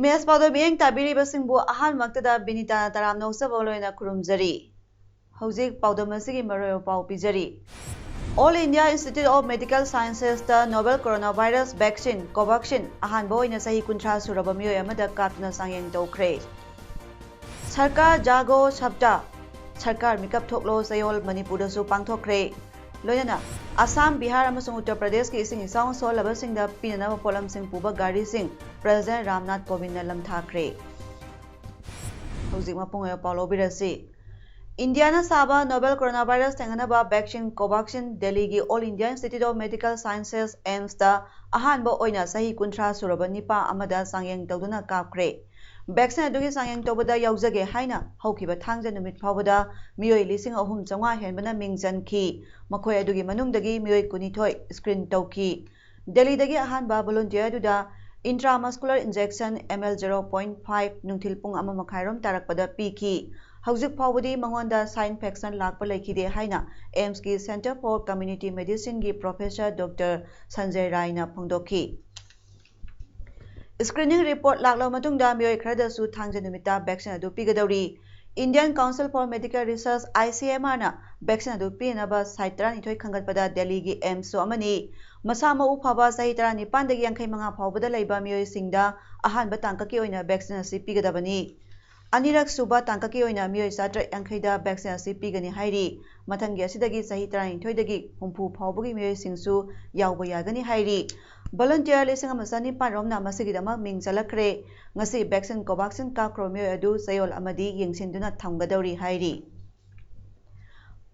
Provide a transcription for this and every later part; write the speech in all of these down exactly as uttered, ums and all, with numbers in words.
Image ꯄꯥꯎꯗ ꯃꯤꯠꯌꯦꯡ ꯇꯥꯕꯤꯔꯤꯕꯁꯤꯡꯕꯨ ꯑꯍꯥꯟꯕꯃꯛꯇꯗ ꯕꯤꯅꯤꯇꯥꯅ ꯇꯔꯥꯝꯅ ꯑꯣꯛꯆꯕ ꯂꯣꯏꯅ ꯈꯨꯔꯨꯝꯖꯔꯤ꯫ ꯍꯧꯖꯤꯛ ꯄꯥꯎꯗꯝ ꯑꯁꯤꯒꯤ ꯃꯔꯨꯑꯣꯏꯕ ꯄꯥꯎ ꯄꯤꯖꯔꯤ꯫ All India Institute of Medical Sciences ꯇ novel coronavirus vaccine Covaxin ꯑꯍꯥꯟꯕ ꯑꯣꯏꯅ ꯆꯍꯤ ꯀꯨꯟꯊ꯭ꯔꯥ ꯁꯨꯔꯕ ꯃꯤꯑꯣꯏ ꯑꯃꯗ ꯀꯥꯞꯇꯨꯅ ꯆꯥꯡꯌꯦꯡ ꯇꯧꯈ꯭ꯔꯦ꯫ ꯁꯔꯀꯥꯔ ꯖꯥꯒꯣ ꯁꯞꯇꯥ, ꯁꯔꯀꯥꯔ ꯃꯤꯀꯞ ꯊꯣꯛꯂꯣ ꯆꯌꯣꯜ ꯃꯅꯤꯄꯨꯔꯗꯁꯨ ꯄꯥꯡꯊꯣꯛꯈ꯭ꯔꯦ꯫ ꯂꯣꯏꯅꯅ ꯑꯁꯥꯝ, ꯕꯤꯍꯥꯔ ꯑꯃꯁꯨꯡ ꯎꯠꯇꯔ ꯄ꯭ꯔꯗꯦꯁꯀꯤ ꯏꯁꯤꯡ ꯏꯆꯥꯎꯅ ꯁꯣꯛꯍꯜꯂꯕꯁꯤꯡꯗ ꯄꯤꯅꯅꯕ ꯄꯣꯠꯂꯝꯁꯤꯡ ꯄꯨꯕ ꯒꯥꯔꯤꯁꯤꯡ ꯄ꯭ꯔꯦꯁꯤꯗꯦꯟ ꯔꯥꯝꯅꯥꯊ ꯀꯣꯕꯤꯟꯗꯅ ꯂꯝꯊꯥꯈ꯭ꯔꯦ꯫ ꯍꯧꯖꯤꯛ ꯃꯄꯨꯡ ꯑꯣꯏꯕ ꯄꯥꯎ ꯂꯧꯕꯤꯔꯁꯤ꯫ ꯏꯟꯗꯤꯌꯥꯅ ꯁꯥꯕ novel coronavirus ꯊꯦꯡꯅꯅꯕ vaccine Covaxin ꯗꯦꯜꯂꯤꯒꯤ All India Institute of Medical Sciences, AIIMS ꯇ ꯑꯍꯥꯟꯕ ꯑꯣꯏꯅ ꯆꯍꯤ ꯀꯨꯟꯊ꯭ꯔꯥ ꯁꯨꯔꯕ ꯅꯤꯄꯥ ꯑꯃꯗ ꯆꯥꯡꯌꯦꯡ ꯇꯧꯗꯨꯅ ꯀꯥꯞꯈ꯭ꯔꯦ꯫ Vaccine ꯑꯗꯨꯒꯤ ꯆꯥꯡꯌꯦꯡ ꯇꯧꯕꯗ ꯌꯥꯎꯖꯒꯦ ꯍꯥꯏꯅ ꯍꯧꯈꯤꯕ ꯊꯥꯡꯖ ꯅꯨꯃꯤꯠ ꯐꯥꯎꯕꯗ ꯃꯤꯑꯣꯏ ꯂꯤꯁꯤꯡ ꯑꯍꯨꯝ ꯆꯥꯝꯃꯉꯥ ꯍꯦꯟꯕꯅ ꯃꯤꯡ ꯆꯟꯈꯤ꯫ ꯃꯈꯣꯏ ꯑꯗꯨꯒꯤ ꯃꯅꯨꯡꯗꯒꯤ ꯃꯤꯑꯣꯏ ꯀꯨꯟꯅꯤꯊꯣꯏ screen ꯇꯧꯈꯤ꯫ ꯗꯦꯜꯂꯤꯗꯒꯤ ꯑꯍꯥꯟꯕ volunteer ꯑꯗꯨꯗ intramuscular injection ml zero point five ꯅꯨꯡꯊꯤꯜ ꯄꯨꯡ ꯑꯃ ꯃꯈꯥꯏꯔꯣꯝ ꯇꯥꯔꯛꯄꯗ ꯄꯤꯈꯤ꯫ ꯍꯧꯖꯤꯛ ꯐꯥꯎꯕꯗꯤ ꯃꯉꯣꯟꯗ side effect ꯂꯥꯛꯄ ꯂꯩꯈꯤꯗꯦ ꯍꯥꯏꯅ AIIMS ꯀꯤ Centre for Community Medicine ꯒꯤ professor Doctor ꯁꯟꯖꯌ ꯔꯥꯏꯅ ꯐꯣꯡꯗꯣꯛꯈꯤ꯫ Screening report ꯂꯥꯛꯂꯕ ꯃꯇꯨꯡꯗ ꯃꯤꯑꯣꯏ ꯈꯔꯗꯁꯨ ꯊꯥꯡꯖ ꯅꯨꯃꯤꯠꯇ vaccine ꯑꯗꯨ ꯄꯤꯒꯗꯧꯔꯤ꯫ Indian Council for Medical Research, ICMR ꯅ vaccine ꯑꯗꯨ ꯄꯤꯅꯅꯕ site ꯇꯔꯥꯅꯤꯊꯣꯏ ꯈꯟꯒꯠꯄꯗ ꯗꯦꯜꯂꯤꯒꯤ AIIMS ꯁꯨ ꯑꯃꯅꯤ꯫ ꯃꯁꯥ ꯃꯎ ꯐꯕ ꯆꯍꯤ ꯇꯔꯥꯅꯤꯄꯥꯟꯗꯒꯤ ꯌꯥꯡꯈꯩ ꯃꯉꯥ ꯐꯥꯎꯕꯗ ꯂꯩꯕ ꯃꯤꯑꯣꯏꯁꯤꯡꯗ ꯑꯍꯥꯟꯕ ꯇꯥꯡꯀꯛꯀꯤ ꯑꯣꯏꯅ vaccine ꯑꯁꯤ ꯄꯤꯒꯗꯕꯅꯤ꯫ ꯑꯅꯤꯔꯛ ꯁꯨꯕ ꯇꯥꯡꯀꯛꯀꯤ ꯑꯣꯏꯅ ꯃꯤꯑꯣꯏ ꯆꯥꯇ꯭ꯔꯦꯠ ꯌꯥꯡꯈꯩꯗ vaccine ꯑꯁꯤ ꯄꯤꯒꯅꯤ ꯍꯥꯏꯔꯤ꯫ ꯃꯊꯪꯒꯤ ꯑꯁꯤꯗꯒꯤ ꯆꯍꯤ ꯇꯔꯥꯅꯤꯊꯣꯏꯗꯒꯤ ꯍꯨꯝꯐꯨ ꯐꯥꯎꯕꯒꯤ ꯃꯤꯑꯣꯏꯁꯤꯡꯁꯨ ꯌꯥꯎꯕ ꯌꯥꯒꯅꯤ ꯍꯥꯏꯔꯤ꯫ Volunteer ꯂꯤꯁꯤꯡ ꯑꯃ ꯆꯅꯤꯄꯥꯟ ꯔꯣꯝꯅ ꯃꯁꯤꯒꯤꯗꯃꯛ ꯃꯤꯡ ꯆꯜꯂꯛꯈ꯭ꯔꯦ꯫ ꯉꯁꯤ vaccine Covaxin ꯀꯥꯞꯈ꯭ꯔꯕ ꯃꯤꯑꯣꯏ ꯑꯗꯨ ꯆꯌꯣꯜ ꯑꯃꯗꯤ ꯌꯦꯡꯁꯤꯟꯗꯨꯅ ꯊꯝꯒꯗꯧꯔꯤ ꯍꯥꯏꯔꯤ꯫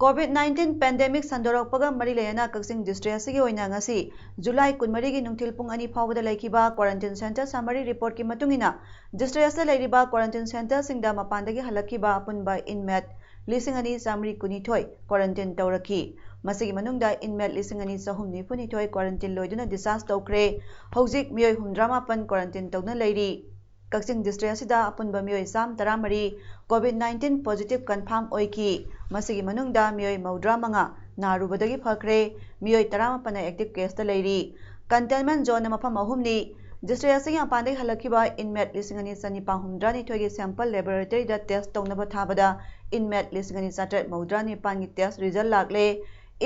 ꯀꯣꯚꯤꯗ ꯅꯥꯏꯟꯇꯤꯟ ꯄꯦꯟꯗꯦꯃꯤꯛ ꯁꯟꯗꯣꯔꯛꯄꯒ ꯃꯔꯤ ꯂꯩꯅꯅ ꯀꯛꯆꯤꯡ ꯗꯤꯁꯇ꯭ꯔꯤꯛ ꯑꯁꯤꯒꯤ ꯑꯣꯏꯅ ꯉꯁꯤ ꯖꯨꯂꯥꯏ ꯀꯨꯟꯃꯔꯤꯒꯤ ꯅꯨꯡꯊꯤꯜ ꯄꯨꯡ ꯑꯅꯤ ꯐꯥꯎꯕꯗ ꯂꯩꯈꯤꯕ ꯀ꯭ꯋꯥꯔꯦꯟꯇꯤꯟ ꯁꯦꯟꯇꯔ ꯁꯝꯃꯔꯤ ꯔꯤꯄꯣꯔꯠꯀꯤ ꯃꯇꯨꯡ ꯏꯟꯅ, ꯗꯤꯁꯇ꯭ꯔꯤꯛ ꯑꯁꯤꯗ ꯂꯩꯔꯤꯕ ꯀ꯭ꯋꯥꯔꯦꯟꯇꯤꯟ ꯁꯦꯟꯇꯔꯁꯤꯡꯗ ꯃꯄꯥꯟꯗꯒꯤ ꯍꯜꯂꯛꯈꯤꯕ ꯑꯄꯨꯟꯕ ꯏꯟꯃꯦꯠ ꯂꯤꯁꯤꯡ ꯑꯅꯤ ꯆꯥꯃꯔꯤ ꯀꯨꯟꯅꯤꯊꯣꯏ ꯀ꯭ꯋꯥꯔꯦꯟꯇꯤꯟ ꯇꯧꯔꯛꯈꯤ꯫ ꯃꯁꯤꯒꯤ ꯃꯅꯨꯡꯗ ꯏꯟꯃꯦꯠ ꯂꯤꯁꯤꯡ ꯑꯅꯤ ꯆꯍꯨꯝ ꯅꯤꯐꯨꯅꯤꯊꯣꯏ ꯀ꯭ꯋꯥꯔꯦꯟꯇꯤꯟ ꯂꯣꯏꯗꯨꯅ ꯗꯤꯁꯆꯥꯔꯖ ꯇꯧꯈ꯭ꯔꯦ꯫ ꯍꯧꯖꯤꯛ ꯃꯤꯑꯣꯏ ꯍꯨꯝꯗ꯭ꯔꯥ ꯃꯥꯄꯟ ꯀ꯭ꯋꯥꯔꯦꯟꯇꯤꯟ ꯇꯧꯗꯨꯅ ꯂꯩꯔꯤ꯫ ꯀꯛꯆꯤꯡ ꯗꯤꯁꯇ꯭ꯔꯤꯛ ꯑꯁꯤꯗ ꯑꯄꯨꯟꯕ ꯃꯤꯑꯣꯏ ꯆꯥꯝ ꯇꯔꯥꯃꯔꯤ ꯀꯣꯚꯤꯗ ꯅꯥꯏꯟꯇꯤꯟ ꯄꯣꯖꯤꯇꯤꯚ ꯀꯟꯐꯥꯔꯝ ꯑꯣꯏꯈꯤ꯫ ꯃꯁꯤꯒꯤ ꯃꯅꯨꯡꯗ ꯃꯤꯑꯣꯏ ꯃꯧꯗ꯭ꯔꯥ ꯃꯉꯥ ꯅꯥꯔꯨꯕꯗꯒꯤ ꯐꯈ꯭ꯔꯦ꯫ ꯃꯤꯑꯣꯏ ꯇꯔꯥꯃꯥꯄꯟꯅ ꯑꯦꯛꯇꯤꯚ ꯀꯦꯁꯇ ꯂꯩꯔꯤ꯫ ꯀꯟꯇꯦꯟꯃꯦꯟ ꯖꯣꯟꯅ ꯃꯐꯝ ꯑꯍꯨꯝꯅꯤ꯫ ꯗꯤꯁꯇ꯭ꯔꯤꯛ ꯑꯁꯤꯒꯤ ꯃꯄꯥꯟꯗꯒꯤ ꯍꯜꯂꯛꯈꯤꯕ ꯏꯟꯃꯦꯠ ꯂꯤꯁꯤꯡ ꯑꯅꯤ ꯆꯅꯤꯄꯥꯟ ꯍꯨꯝꯗ꯭ꯔꯥꯅꯤꯊꯣꯏꯒꯤ ꯁꯦꯝꯄꯜ ꯂꯦꯕꯣꯔꯦꯇꯔꯤꯗ ꯇꯦꯁ ꯇꯧꯅꯕ ꯊꯥꯕꯗ ꯏꯟꯃꯦꯠ ꯂꯤꯁꯤꯡ ꯑꯅꯤ ꯆꯥꯇ꯭ꯔꯦꯠ ꯃꯧꯗ꯭ꯔꯥ ꯅꯤꯄꯥꯟꯒꯤ ꯇꯦꯁ ꯔꯤꯖꯜ ꯂꯥꯛꯂꯦ꯫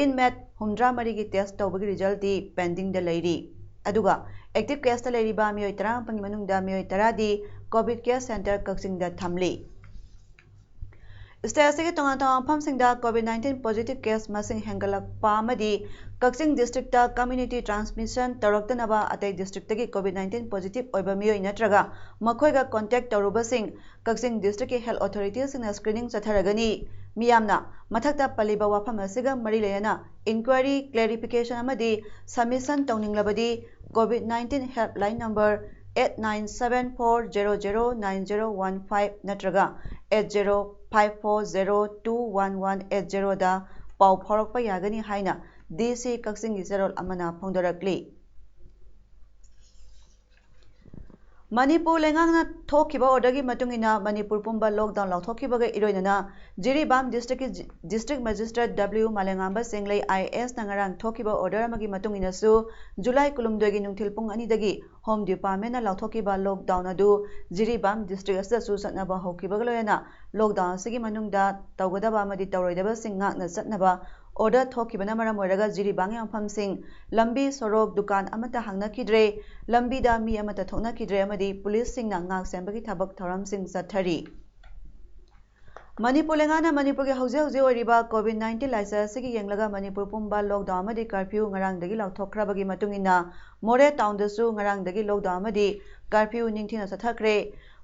ꯏꯟꯃꯦꯠ ꯍꯨꯝꯗ꯭ꯔꯥ ꯃꯔꯤꯒꯤ ꯇꯦꯁ ꯇꯧꯕꯒꯤ ꯔꯤꯖꯜꯗꯤ ꯄꯦꯟꯗꯤꯡꯗ ꯂꯩꯔꯤ꯫ ꯑꯗꯨꯒ ꯑꯦꯛꯇꯤꯚ ꯀꯦꯁꯇ ꯂꯩꯔꯤꯕ ꯃꯤꯑꯣꯏ ꯇꯔꯥꯃꯥꯄꯟꯒꯤ ꯃꯅꯨꯡꯗ ꯃꯤꯑꯣꯏ ꯇꯔꯥꯗꯤ ꯀꯣꯚꯤꯗ ꯀꯦꯌꯔ ꯁꯦꯟꯇꯔ ꯀꯛꯆꯤꯡꯗ ꯊꯝꯂꯤ꯫ ꯁ꯭ꯇꯦꯠ ꯑꯁꯤꯒꯤ ꯇꯣꯉꯥꯟ ꯇꯣꯉꯥꯟꯕ ꯃꯐꯝꯁꯤꯡꯗ ꯀꯣꯚꯤꯗ ꯅꯥꯏꯟꯇꯤꯟ ꯄꯣꯖꯤꯇꯤꯚ ꯀꯦꯁ ꯃꯁꯤꯡ ꯍꯦꯟꯒꯠꯂꯛꯄ ꯑꯃꯗꯤ ꯀꯛꯆꯤꯡ ꯗꯤꯁꯇ꯭ꯔꯤꯛꯇ ꯀꯝꯃ꯭ꯌꯨꯅꯤꯇꯤ ꯇ꯭ꯔꯥꯟꯁꯃꯤꯁꯟ ꯇꯧꯔꯛꯇꯅꯕ ꯑꯇꯩ ꯗꯤꯁꯇ꯭ꯔꯤꯛꯇꯒꯤ ꯀꯣꯚꯤꯗ ꯅꯥꯏꯟꯇꯤꯟ ꯄꯣꯖꯤꯇꯤꯚ ꯑꯣꯏꯕ ꯃꯤꯑꯣꯏ ꯅꯠꯇ꯭ꯔꯒ ꯃꯈꯣꯏꯒ ꯀꯣꯟꯇꯦꯛ ꯇꯧꯔꯨꯕꯁꯤꯡ ꯀꯛꯆꯤꯡ ꯗꯤꯁꯇ꯭ꯔꯤꯛꯀꯤ ꯍꯦꯜꯊ ꯑꯣꯊꯣꯔꯤꯇꯤꯁꯤꯡꯅ ꯁ꯭ꯀ꯭ꯔꯤꯅꯤꯡ ꯆꯠꯊꯔꯒꯅꯤ꯫ ꯃꯤꯌꯥꯝꯅ ꯃꯊꯛꯇ ꯄꯜꯂꯤꯕ ꯋꯥꯐꯝ ꯑꯁꯤꯒ ꯃꯔꯤ ꯂꯩꯅꯅ ꯏꯟꯀ꯭ꯋꯥꯏꯔꯤ, ꯀ꯭ꯂꯦꯔꯤꯐꯤꯀꯦꯁꯟ ꯑꯃꯗꯤ ꯁꯕꯃꯤꯁꯟ ꯇꯧꯅꯤꯡꯂꯕꯗꯤ COVID nineteen helpline number eight nine seven four zero zero nine zero one five ꯅꯠꯇ꯭ꯔꯒ eight zero five four zero two one one eight zeroꯗ ꯄꯥꯎ ꯐꯥꯎꯔꯛꯄ ꯌꯥꯒꯅꯤ ꯍꯥꯏꯅ ꯗꯤ ꯁꯤ ꯀꯛꯆꯤꯡꯒꯤ ꯆꯦꯔꯣꯜ ꯑꯃꯅ ꯐꯣꯡꯗꯣꯔꯛꯂꯤ꯫ ꯃꯅꯤꯄꯨꯔ ꯂꯩꯉꯥꯛꯅ ꯊꯣꯛꯈꯤꯕ ꯑꯣꯔꯗꯔꯒꯤ ꯃꯇꯨꯡ ꯏꯟꯅ ꯃꯅꯤꯄꯨꯔ ꯄꯨꯝꯕ ꯂꯣꯛꯗꯥꯎꯟ ꯂꯥꯎꯊꯣꯛꯈꯤꯕꯒ ꯏꯔꯣꯏꯅꯅ ꯖꯤꯔꯤꯕꯥꯝ ꯗꯤꯁꯇ꯭ꯔꯤꯛꯀꯤ ꯖꯤ-, district magistrate W Malemnganba Chenglei I A ꯑꯦꯁꯅ ꯉꯔꯥꯡ ꯊꯣꯛꯈꯤꯕ ꯑꯣꯔꯗꯔ ꯑꯃꯒꯤ ꯃꯇꯨꯡ ꯏꯟꯅꯁꯨ ꯖꯨꯂꯥꯏ ꯀꯨꯟꯍꯨꯝꯗꯣꯏꯒꯤ ꯅꯨꯡꯊꯤꯜ ꯄꯨꯡ ꯑꯅꯤꯗꯒꯤ ꯍꯣꯝ ꯗꯤꯄꯥꯔꯠꯃꯦꯟꯅ ꯂꯥꯎꯊꯣꯛꯈꯤꯕ ꯂꯣꯛꯗꯥꯎꯟ ꯑꯗꯨ ꯖꯤꯔꯤꯕꯥꯝ ꯗꯤꯁꯇ꯭ꯔꯤꯛ ꯑꯁꯤꯗꯁꯨ ꯆꯠꯅꯕ ꯍꯧꯈꯤꯕꯒ ꯂꯣꯏꯅꯅ ꯂꯣꯛꯗꯥꯎꯟ ꯑꯁꯤꯒꯤ ꯃꯅꯨꯡꯗ ꯇꯧꯒꯗꯕ ꯑꯃꯗꯤ ꯇꯧꯔꯣꯏꯗꯕꯁꯤꯡ ꯉꯥꯛꯅ ꯆꯠꯅꯕ ꯑꯣꯔꯗꯔ ꯊꯣꯛꯈꯤꯕꯅ ꯃꯔꯝ ꯑꯣꯏꯔꯒ ꯖꯤꯔꯤꯕꯥꯝꯒꯤ ꯃꯐꯝꯁꯤꯡ, ꯂꯝꯕꯤ ꯁꯣꯔꯣꯛ, ꯗꯨꯀꯥꯟ ꯑꯃꯠꯇ ꯍꯥꯡꯅꯈꯤꯗ꯭ꯔꯦ, ꯂꯝꯕꯤꯗ ꯃꯤ ꯑꯃꯠꯇ ꯊꯣꯛꯅꯈꯤꯗ꯭ꯔꯦ ꯑꯃꯗꯤ ꯄꯨꯂꯤꯁꯁꯤꯡꯅ ꯉꯥꯛ ꯁꯦꯟꯕꯒꯤ ꯊꯕꯛ ꯊꯧꯔꯝꯁꯤꯡ ꯆꯠꯊꯔꯤ꯫ ꯃꯅꯤꯄꯨꯔ ꯂꯩꯉꯥꯛꯅ ꯃꯅꯤꯄꯨꯔꯒꯤ ꯍꯧꯖꯤꯛ ꯍꯧꯖꯤꯛ ꯑꯣꯏꯔꯤꯕ ꯀꯣꯚꯤꯗ ꯅꯥꯏꯟꯇꯤꯟ ꯂꯥꯏꯆꯠ ꯑꯁꯤꯒꯤ ꯌꯦꯡꯂꯒ ꯃꯅꯤꯄꯨꯔ ꯄꯨꯝꯕ ꯂꯣꯛꯗꯥꯎꯟ ꯑꯃꯗꯤ ꯀꯔꯐ꯭ꯌꯨ ꯉꯔꯥꯡꯗꯒꯤ ꯂꯥꯎꯊꯣꯛꯈ꯭ꯔꯕꯒꯤ ꯃꯇꯨꯡ ꯏꯟꯅ ꯃꯣꯔꯦ ꯇꯥꯎꯟꯗꯁꯨ ꯉꯔꯥꯡꯗꯒꯤ ꯂꯣꯛꯗꯥꯎꯟ ꯑꯃꯗꯤ ꯀꯔꯐ꯭ꯌꯨ ꯅꯤꯡꯊꯤꯅ ꯆꯠꯊꯈ꯭ꯔꯦ꯫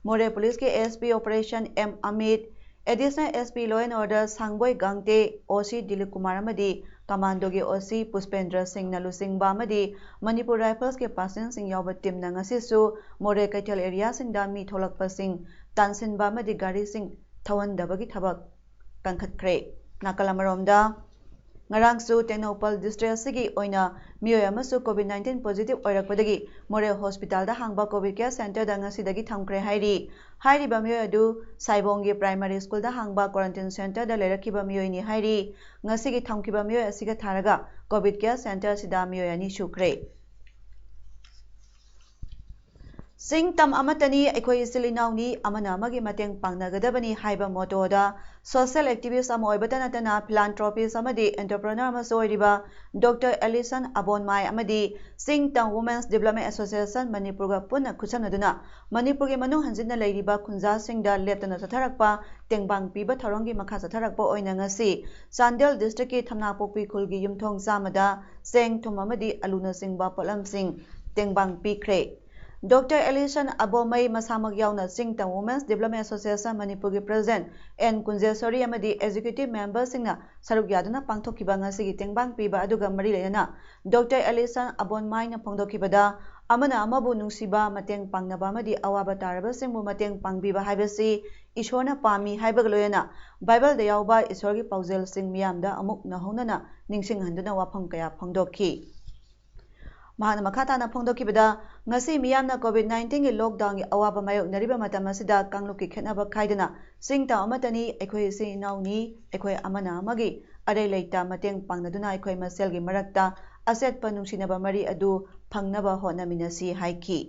ꯃꯣꯔꯦ ꯄꯨꯂꯤꯁꯀꯤ A S P operation M Amit, additional S P law and order ꯁꯥꯡꯕꯣꯏ ꯒꯥꯡꯇꯦ, ꯑꯣ ꯁꯤ ꯗꯤꯂꯤꯞ ꯀꯨꯃꯥꯔ ꯑꯃꯗꯤ ꯀꯃꯥꯟꯗꯣꯒꯤ ꯑꯣ ꯁꯤ ꯄꯨꯁꯄꯦꯟꯗ꯭ꯔ ꯁꯤꯡꯅ ꯂꯨꯆꯤꯡꯕ ꯑꯃꯗꯤ ꯃꯅꯤꯄꯨꯔ ꯔꯥꯏꯐꯜꯁꯀꯤ ꯄꯥꯔꯁꯟꯁꯤꯡ ꯌꯥꯎꯕ ꯇꯤꯝꯅ ꯉꯁꯤꯁꯨ ꯃꯣꯔꯦ ꯀꯩꯊꯦꯜ ꯑꯦꯔꯤꯌꯥꯁꯤꯡꯗ ꯃꯤ ꯊꯣꯛꯂꯛꯄꯁꯤꯡ ꯇꯥꯟꯁꯤꯟꯕ ꯑꯃꯗꯤ ꯒꯥꯔꯤꯁꯤꯡ ꯊꯧꯍꯟꯗꯕꯒꯤ ꯊꯕꯛ ꯀꯟꯈꯠꯈ꯭ꯔꯦ꯫ ꯅꯥꯀꯜ ꯑꯃꯔꯣꯝꯗ, ꯉꯔꯥꯡꯁꯨ ꯇꯦꯡꯅꯧꯄꯜ ꯗꯤꯁꯇ꯭ꯔꯤꯛ ꯑꯁꯤꯒꯤ ꯑꯣꯏꯅ ꯃꯤꯑꯣꯏ ꯑꯃꯁꯨ ꯀꯣꯚꯤꯗ ꯅꯥꯏꯟꯇꯤꯟ ꯄꯣꯖꯤꯇꯤꯚ ꯑꯣꯏꯔꯛꯄꯗꯒꯤ ꯃꯣꯔꯦ ꯍꯣꯁꯄꯤꯇꯥꯜꯗ ꯍꯥꯡꯕ ꯀꯣꯚꯤꯗ ꯀꯦꯌꯔ ꯁꯦꯟꯇꯔꯗ ꯉꯁꯤꯗꯒꯤ ꯊꯝꯈ꯭ꯔꯦ ꯍꯥꯏꯔꯤ꯫ ꯍꯥꯏꯔꯤꯕ ꯃꯤꯑꯣꯏ ꯑꯗꯨ ꯁꯥꯏꯕꯣꯡꯒꯤ ꯄ꯭ꯔꯥꯏꯃꯥꯔꯤ ꯁ꯭ꯀꯨꯜꯗ ꯍꯥꯡꯕ ꯀ꯭ꯋꯥꯔꯦꯟꯇꯤꯟ ꯁꯦꯟꯇꯔꯗ ꯂꯩꯔꯛꯈꯤꯕ ꯃꯤꯑꯣꯏꯅꯤ ꯍꯥꯏꯔꯤ꯫ ꯉꯁꯤꯒꯤ ꯊꯝꯈꯤꯕ ꯃꯤꯑꯣꯏ ꯑꯁꯤꯒ ꯊꯥꯔꯒ ꯀꯣꯚꯤꯗ ꯀꯦꯌꯔ ꯁꯦꯟꯇꯔ ꯑꯁꯤꯗ ꯃꯤꯑꯣꯏ ꯑꯅꯤ ꯁꯨꯈ꯭ꯔꯦ꯫ ꯆꯤꯡ ꯇꯝ ꯑꯃꯠꯇꯅꯤ, ꯑꯩꯈꯣꯏ ꯏꯆꯤꯜ ꯏꯅꯥꯎꯅꯤ, ꯑꯃꯅ ꯑꯃꯒꯤ ꯃꯇꯦꯡ ꯄꯥꯡꯅꯒꯗꯕꯅꯤ ꯍꯥꯏꯕ ꯃꯣꯇꯣꯗ ꯁꯣꯁꯤꯌꯦꯜ ꯑꯦꯛꯇꯤꯚꯤꯁ꯭ꯠ ꯑꯃ ꯑꯣꯏꯕꯇ ꯅꯠꯇꯅ ꯐꯤꯂꯥꯟꯊ꯭ꯔꯣꯄꯤꯁ꯭ꯠ ꯑꯃꯗꯤ ꯑꯦꯟꯇꯔꯄ꯭ꯔꯦꯅꯔ ꯑꯃꯁꯨ ꯑꯣꯏꯔꯤꯕ ꯗꯣꯛꯇꯔ ꯑꯦꯂꯤꯁꯟ ꯑꯕꯣꯟꯃꯥꯏ ꯑꯃꯗꯤ ꯆꯤꯡ ꯇꯝ ꯋꯨꯃꯦꯟꯁ ꯗꯤꯕ꯭ꯂꯞꯃꯦꯟ ꯑꯦꯁꯣꯁꯤꯌꯦꯁꯟ ꯃꯅꯤꯄꯨꯔꯒ ꯄꯨꯟꯅ ꯈꯨꯠꯁꯝꯅꯗꯨꯅ ꯃꯅꯤꯄꯨꯔꯒꯤ ꯃꯅꯨꯡ ꯍꯟꯖꯤꯟꯅ ꯂꯩꯔꯤꯕ ꯈꯨꯟꯖꯥꯁꯤꯡꯗ ꯂꯦꯞꯇꯅ ꯆꯠꯊꯔꯛꯄ ꯇꯦꯡꯕꯥꯡ ꯄꯤꯕ ꯊꯧꯔꯝꯒꯤ ꯃꯈꯥ ꯆꯠꯊꯔꯛꯄ ꯑꯣꯏꯅ ꯉꯁꯤ ꯆꯥꯟꯗꯦꯜ ꯗꯤꯁꯇ꯭ꯔꯤꯛꯀꯤ ꯊꯝꯅꯥꯄꯣꯛꯄꯤ ꯈꯨꯜꯒꯤ ꯌꯨꯝꯊꯣꯡ ꯆꯥꯝꯃꯗ ꯆꯦꯡ, ꯊꯨꯝ ꯑꯃꯗꯤ ꯑꯂꯨꯅꯆꯤꯡꯕ ꯄꯣꯠꯂꯝꯁꯤꯡ ꯇꯦꯡꯕꯥꯡ ꯄꯤꯈ꯭ꯔꯦ꯫ ꯗꯣꯛꯇꯔ ꯑꯦꯂꯤꯁꯟ ꯑꯕꯣꯃꯩ ꯃꯁꯥꯃꯛ ꯌꯥꯎꯅ ꯆꯤꯡ ꯇꯝ ꯋꯨꯃꯦꯟꯁ ꯗꯤꯕ꯭ꯂꯞꯃꯦꯟ ꯑꯦꯁꯣꯁꯤꯌꯦꯁꯟ ꯃꯅꯤꯄꯨꯔꯒꯤ ꯄ꯭ꯔꯦꯁꯤꯗꯦꯟꯠ ꯑꯦꯟ ꯀꯨꯟꯖꯦꯁꯣꯔꯤ ꯑꯃꯗꯤ ꯑꯦꯛꯖꯤꯀ꯭ꯌꯨꯇꯤꯚ ꯃꯦꯝꯕꯔꯁꯤꯡꯅ ꯁꯔꯨꯛ ꯌꯥꯗꯨꯅ ꯄꯥꯡꯊꯣꯛꯈꯤꯕ ꯉꯁꯤꯒꯤ ꯇꯦꯡꯕꯥꯡ ꯄꯤꯕ ꯑꯗꯨꯒ ꯃꯔꯤ ꯂꯩꯅꯅ ꯗꯣꯛꯇꯔ ꯑꯦꯂꯤꯁꯟ ꯑꯕꯣꯟꯃꯥꯏꯅ ꯐꯣꯡꯗꯣꯛꯈꯤꯕꯗ, ꯑꯃꯅ ꯑꯃꯕꯨ ꯅꯨꯡꯁꯤꯕ, ꯃꯇꯦꯡ ꯄꯥꯡꯅꯕ ꯑꯃꯗꯤ ꯑꯋꯥꯕ ꯇꯥꯔꯕꯁꯤꯡꯕꯨ ꯃꯇꯦꯡ ꯄꯥꯡꯕꯤꯕ ꯍꯥꯏꯕꯁꯤ ꯏꯁꯣꯔꯅ ꯄꯥꯝꯃꯤ ꯍꯥꯏꯕꯒ ꯂꯣꯏꯅꯅ ꯕꯥꯏꯕꯜꯗ ꯌꯥꯎꯕ ꯏꯁꯣꯔꯒꯤ ꯄꯥꯎꯖꯦꯜꯁꯤꯡ ꯃꯤꯌꯥꯝꯗ ꯑꯃꯨꯛ ꯅꯧꯍꯧꯅꯅ ꯅꯤꯡꯁꯤꯡꯍꯟꯗꯨꯅ ꯋꯥꯐꯝ ꯀꯌꯥ ꯐꯣꯡꯗꯣꯛꯈꯤ꯫ ꯃꯍꯥꯛꯅ ꯃꯈꯥ ꯇꯥꯅ ꯐꯣꯡꯗꯣꯛꯈꯤꯕꯗ, ꯉꯁꯤ ꯃꯤꯌꯥꯝꯅ ꯀꯣꯚꯤꯗ ꯅꯥꯏꯟꯇꯤꯟꯒꯤ ꯂꯣꯛꯗꯥꯎꯟꯒꯤ ꯑꯋꯥꯕ ꯃꯥꯌꯣꯛꯅꯔꯤꯕ ꯃꯇꯝ ꯑꯁꯤꯗ ꯀꯥꯡꯂꯨꯞꯀꯤ ꯈꯦꯠꯅꯕ ꯈꯥꯏꯗꯅ ꯆꯤꯡ ꯇꯝ ꯑꯃꯠꯇꯅꯤ, ꯑꯩꯈꯣꯏ ꯏꯆꯤꯜ ꯏꯅꯥꯎꯅꯤ, ꯑꯩꯈꯣꯏ ꯑꯃꯅ ꯑꯃꯒꯤ ꯑꯔꯩ ꯂꯩꯇ ꯃꯇꯦꯡ ꯄꯥꯡꯅꯗꯨꯅ ꯑꯩꯈꯣꯏ ꯃꯁꯦꯜꯒꯤ ꯃꯔꯛꯇ ꯑꯆꯦꯠꯄ ꯅꯨꯡꯁꯤꯅꯕ ꯃꯔꯤ ꯑꯗꯨ ꯐꯪꯅꯕ ꯍꯣꯠꯅꯃꯤꯟꯅꯁꯤ ꯍꯥꯏꯈꯤ꯫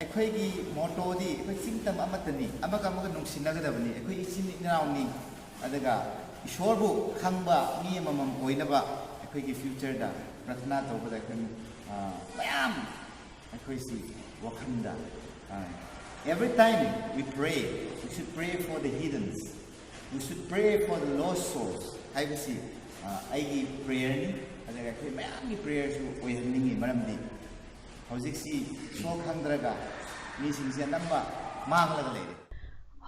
ꯑꯩꯈꯣꯏꯒꯤ ꯃꯣꯇꯣꯗꯤ ꯑꯩꯈꯣꯏ ꯆꯤꯡ ꯇꯝ ꯑꯃꯠꯇꯅꯤ, ꯑꯃꯒ ꯑꯃꯒ ꯅꯨꯡꯁꯤꯅꯒꯗꯕꯅꯤ, ꯑꯩꯈꯣꯏ ꯏꯆꯤꯟ ꯏꯅꯥꯎꯅꯤ꯫ ꯑꯗꯨꯒ ꯏꯁꯣꯔꯕꯨ ꯈꯪꯕ ꯃꯤ ꯑꯃꯃꯝ ꯑꯣꯏꯅꯕ ꯑꯩꯈꯣꯏꯒꯤ ꯐ꯭ꯌꯨꯆꯔꯗ ꯄ꯭ꯔꯊꯅꯥ ꯇꯧꯕꯗ ꯑꯩꯈꯣꯏ, ꯑ, ꯃꯌꯥꯝ ꯑꯩꯈꯣꯏꯁꯤ ꯋꯥꯈꯜꯗ, ꯑ, every time we pray, we should pray for the heathens, we should pray for the lost souls ꯍꯥꯏꯕꯁꯤ, ꯑ, ꯑꯩꯒꯤ ꯄ꯭ꯔꯦꯌꯔꯅꯤ꯫ ꯑꯗꯨꯒ ꯑꯩꯈꯣꯏ ꯃꯌꯥꯝꯒꯤ ꯄ꯭ꯔꯦꯌꯔꯁꯨ ꯑꯣꯏꯍꯟꯅꯤꯡꯉꯤ, ꯃꯔꯝꯗꯤ ꯍꯧꯖꯤꯛꯁꯤ ꯏꯁꯣꯔ ꯈꯪꯗ꯭ꯔꯒ ꯃꯤꯁꯤꯡꯁꯦ ꯑꯅꯝꯕ ꯃꯥꯡꯂꯒ ꯂꯩꯔꯦ꯫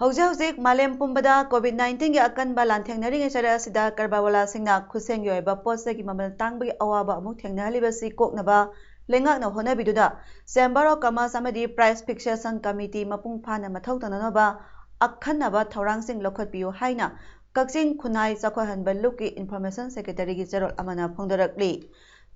ꯍꯧꯖꯤꯛ ꯍꯧꯖꯤꯛ ꯃꯥꯂꯦꯝ ꯄꯨꯝꯕꯗ COVID nineteen ꯒꯤ ꯑꯀꯟꯕ ꯂꯥꯟꯊꯦꯡꯅꯔꯤꯉꯩ ꯆꯔꯛ ꯑꯁꯤꯗ ꯀꯔꯕꯥꯔ ꯋꯥꯂꯥꯁꯤꯡꯅ ꯈꯨꯠꯁꯦꯝꯒꯤ ꯑꯣꯏꯕ ꯄꯣꯠ ꯆꯩꯒꯤ ꯃꯃꯜ ꯇꯥꯡꯕꯒꯤ ꯑꯋꯥꯕ ꯑꯃꯨꯛ ꯊꯦꯡꯅꯍꯜꯂꯤꯕꯁꯤ ꯀꯣꯛꯅꯕ ꯂꯩꯉꯥꯛꯅ ꯍꯣꯠꯅꯕꯤꯗꯨꯅ Chamber of Commerce ꯑꯃꯗꯤ Price Fixation Committee ꯃꯄꯨꯡ ꯐꯥꯅ ꯃꯊꯧ ꯇꯧꯅꯅꯕ ꯑꯈꯟꯅꯕ ꯊꯧꯔꯥꯡꯁꯤꯡ ꯂꯧꯈꯠꯄꯤꯌꯨ ꯍꯥꯏꯅ ꯀꯛꯆꯤꯡ ꯈꯨꯟꯅꯥꯏ ꯆꯥꯎꯈꯠꯍꯟꯕ ꯂꯨꯞꯀꯤ Information Secretary ꯒꯤ ꯆꯦꯔꯣꯜ ꯑꯃꯅ ꯐꯣꯡꯗꯣꯔꯛꯂꯤ꯫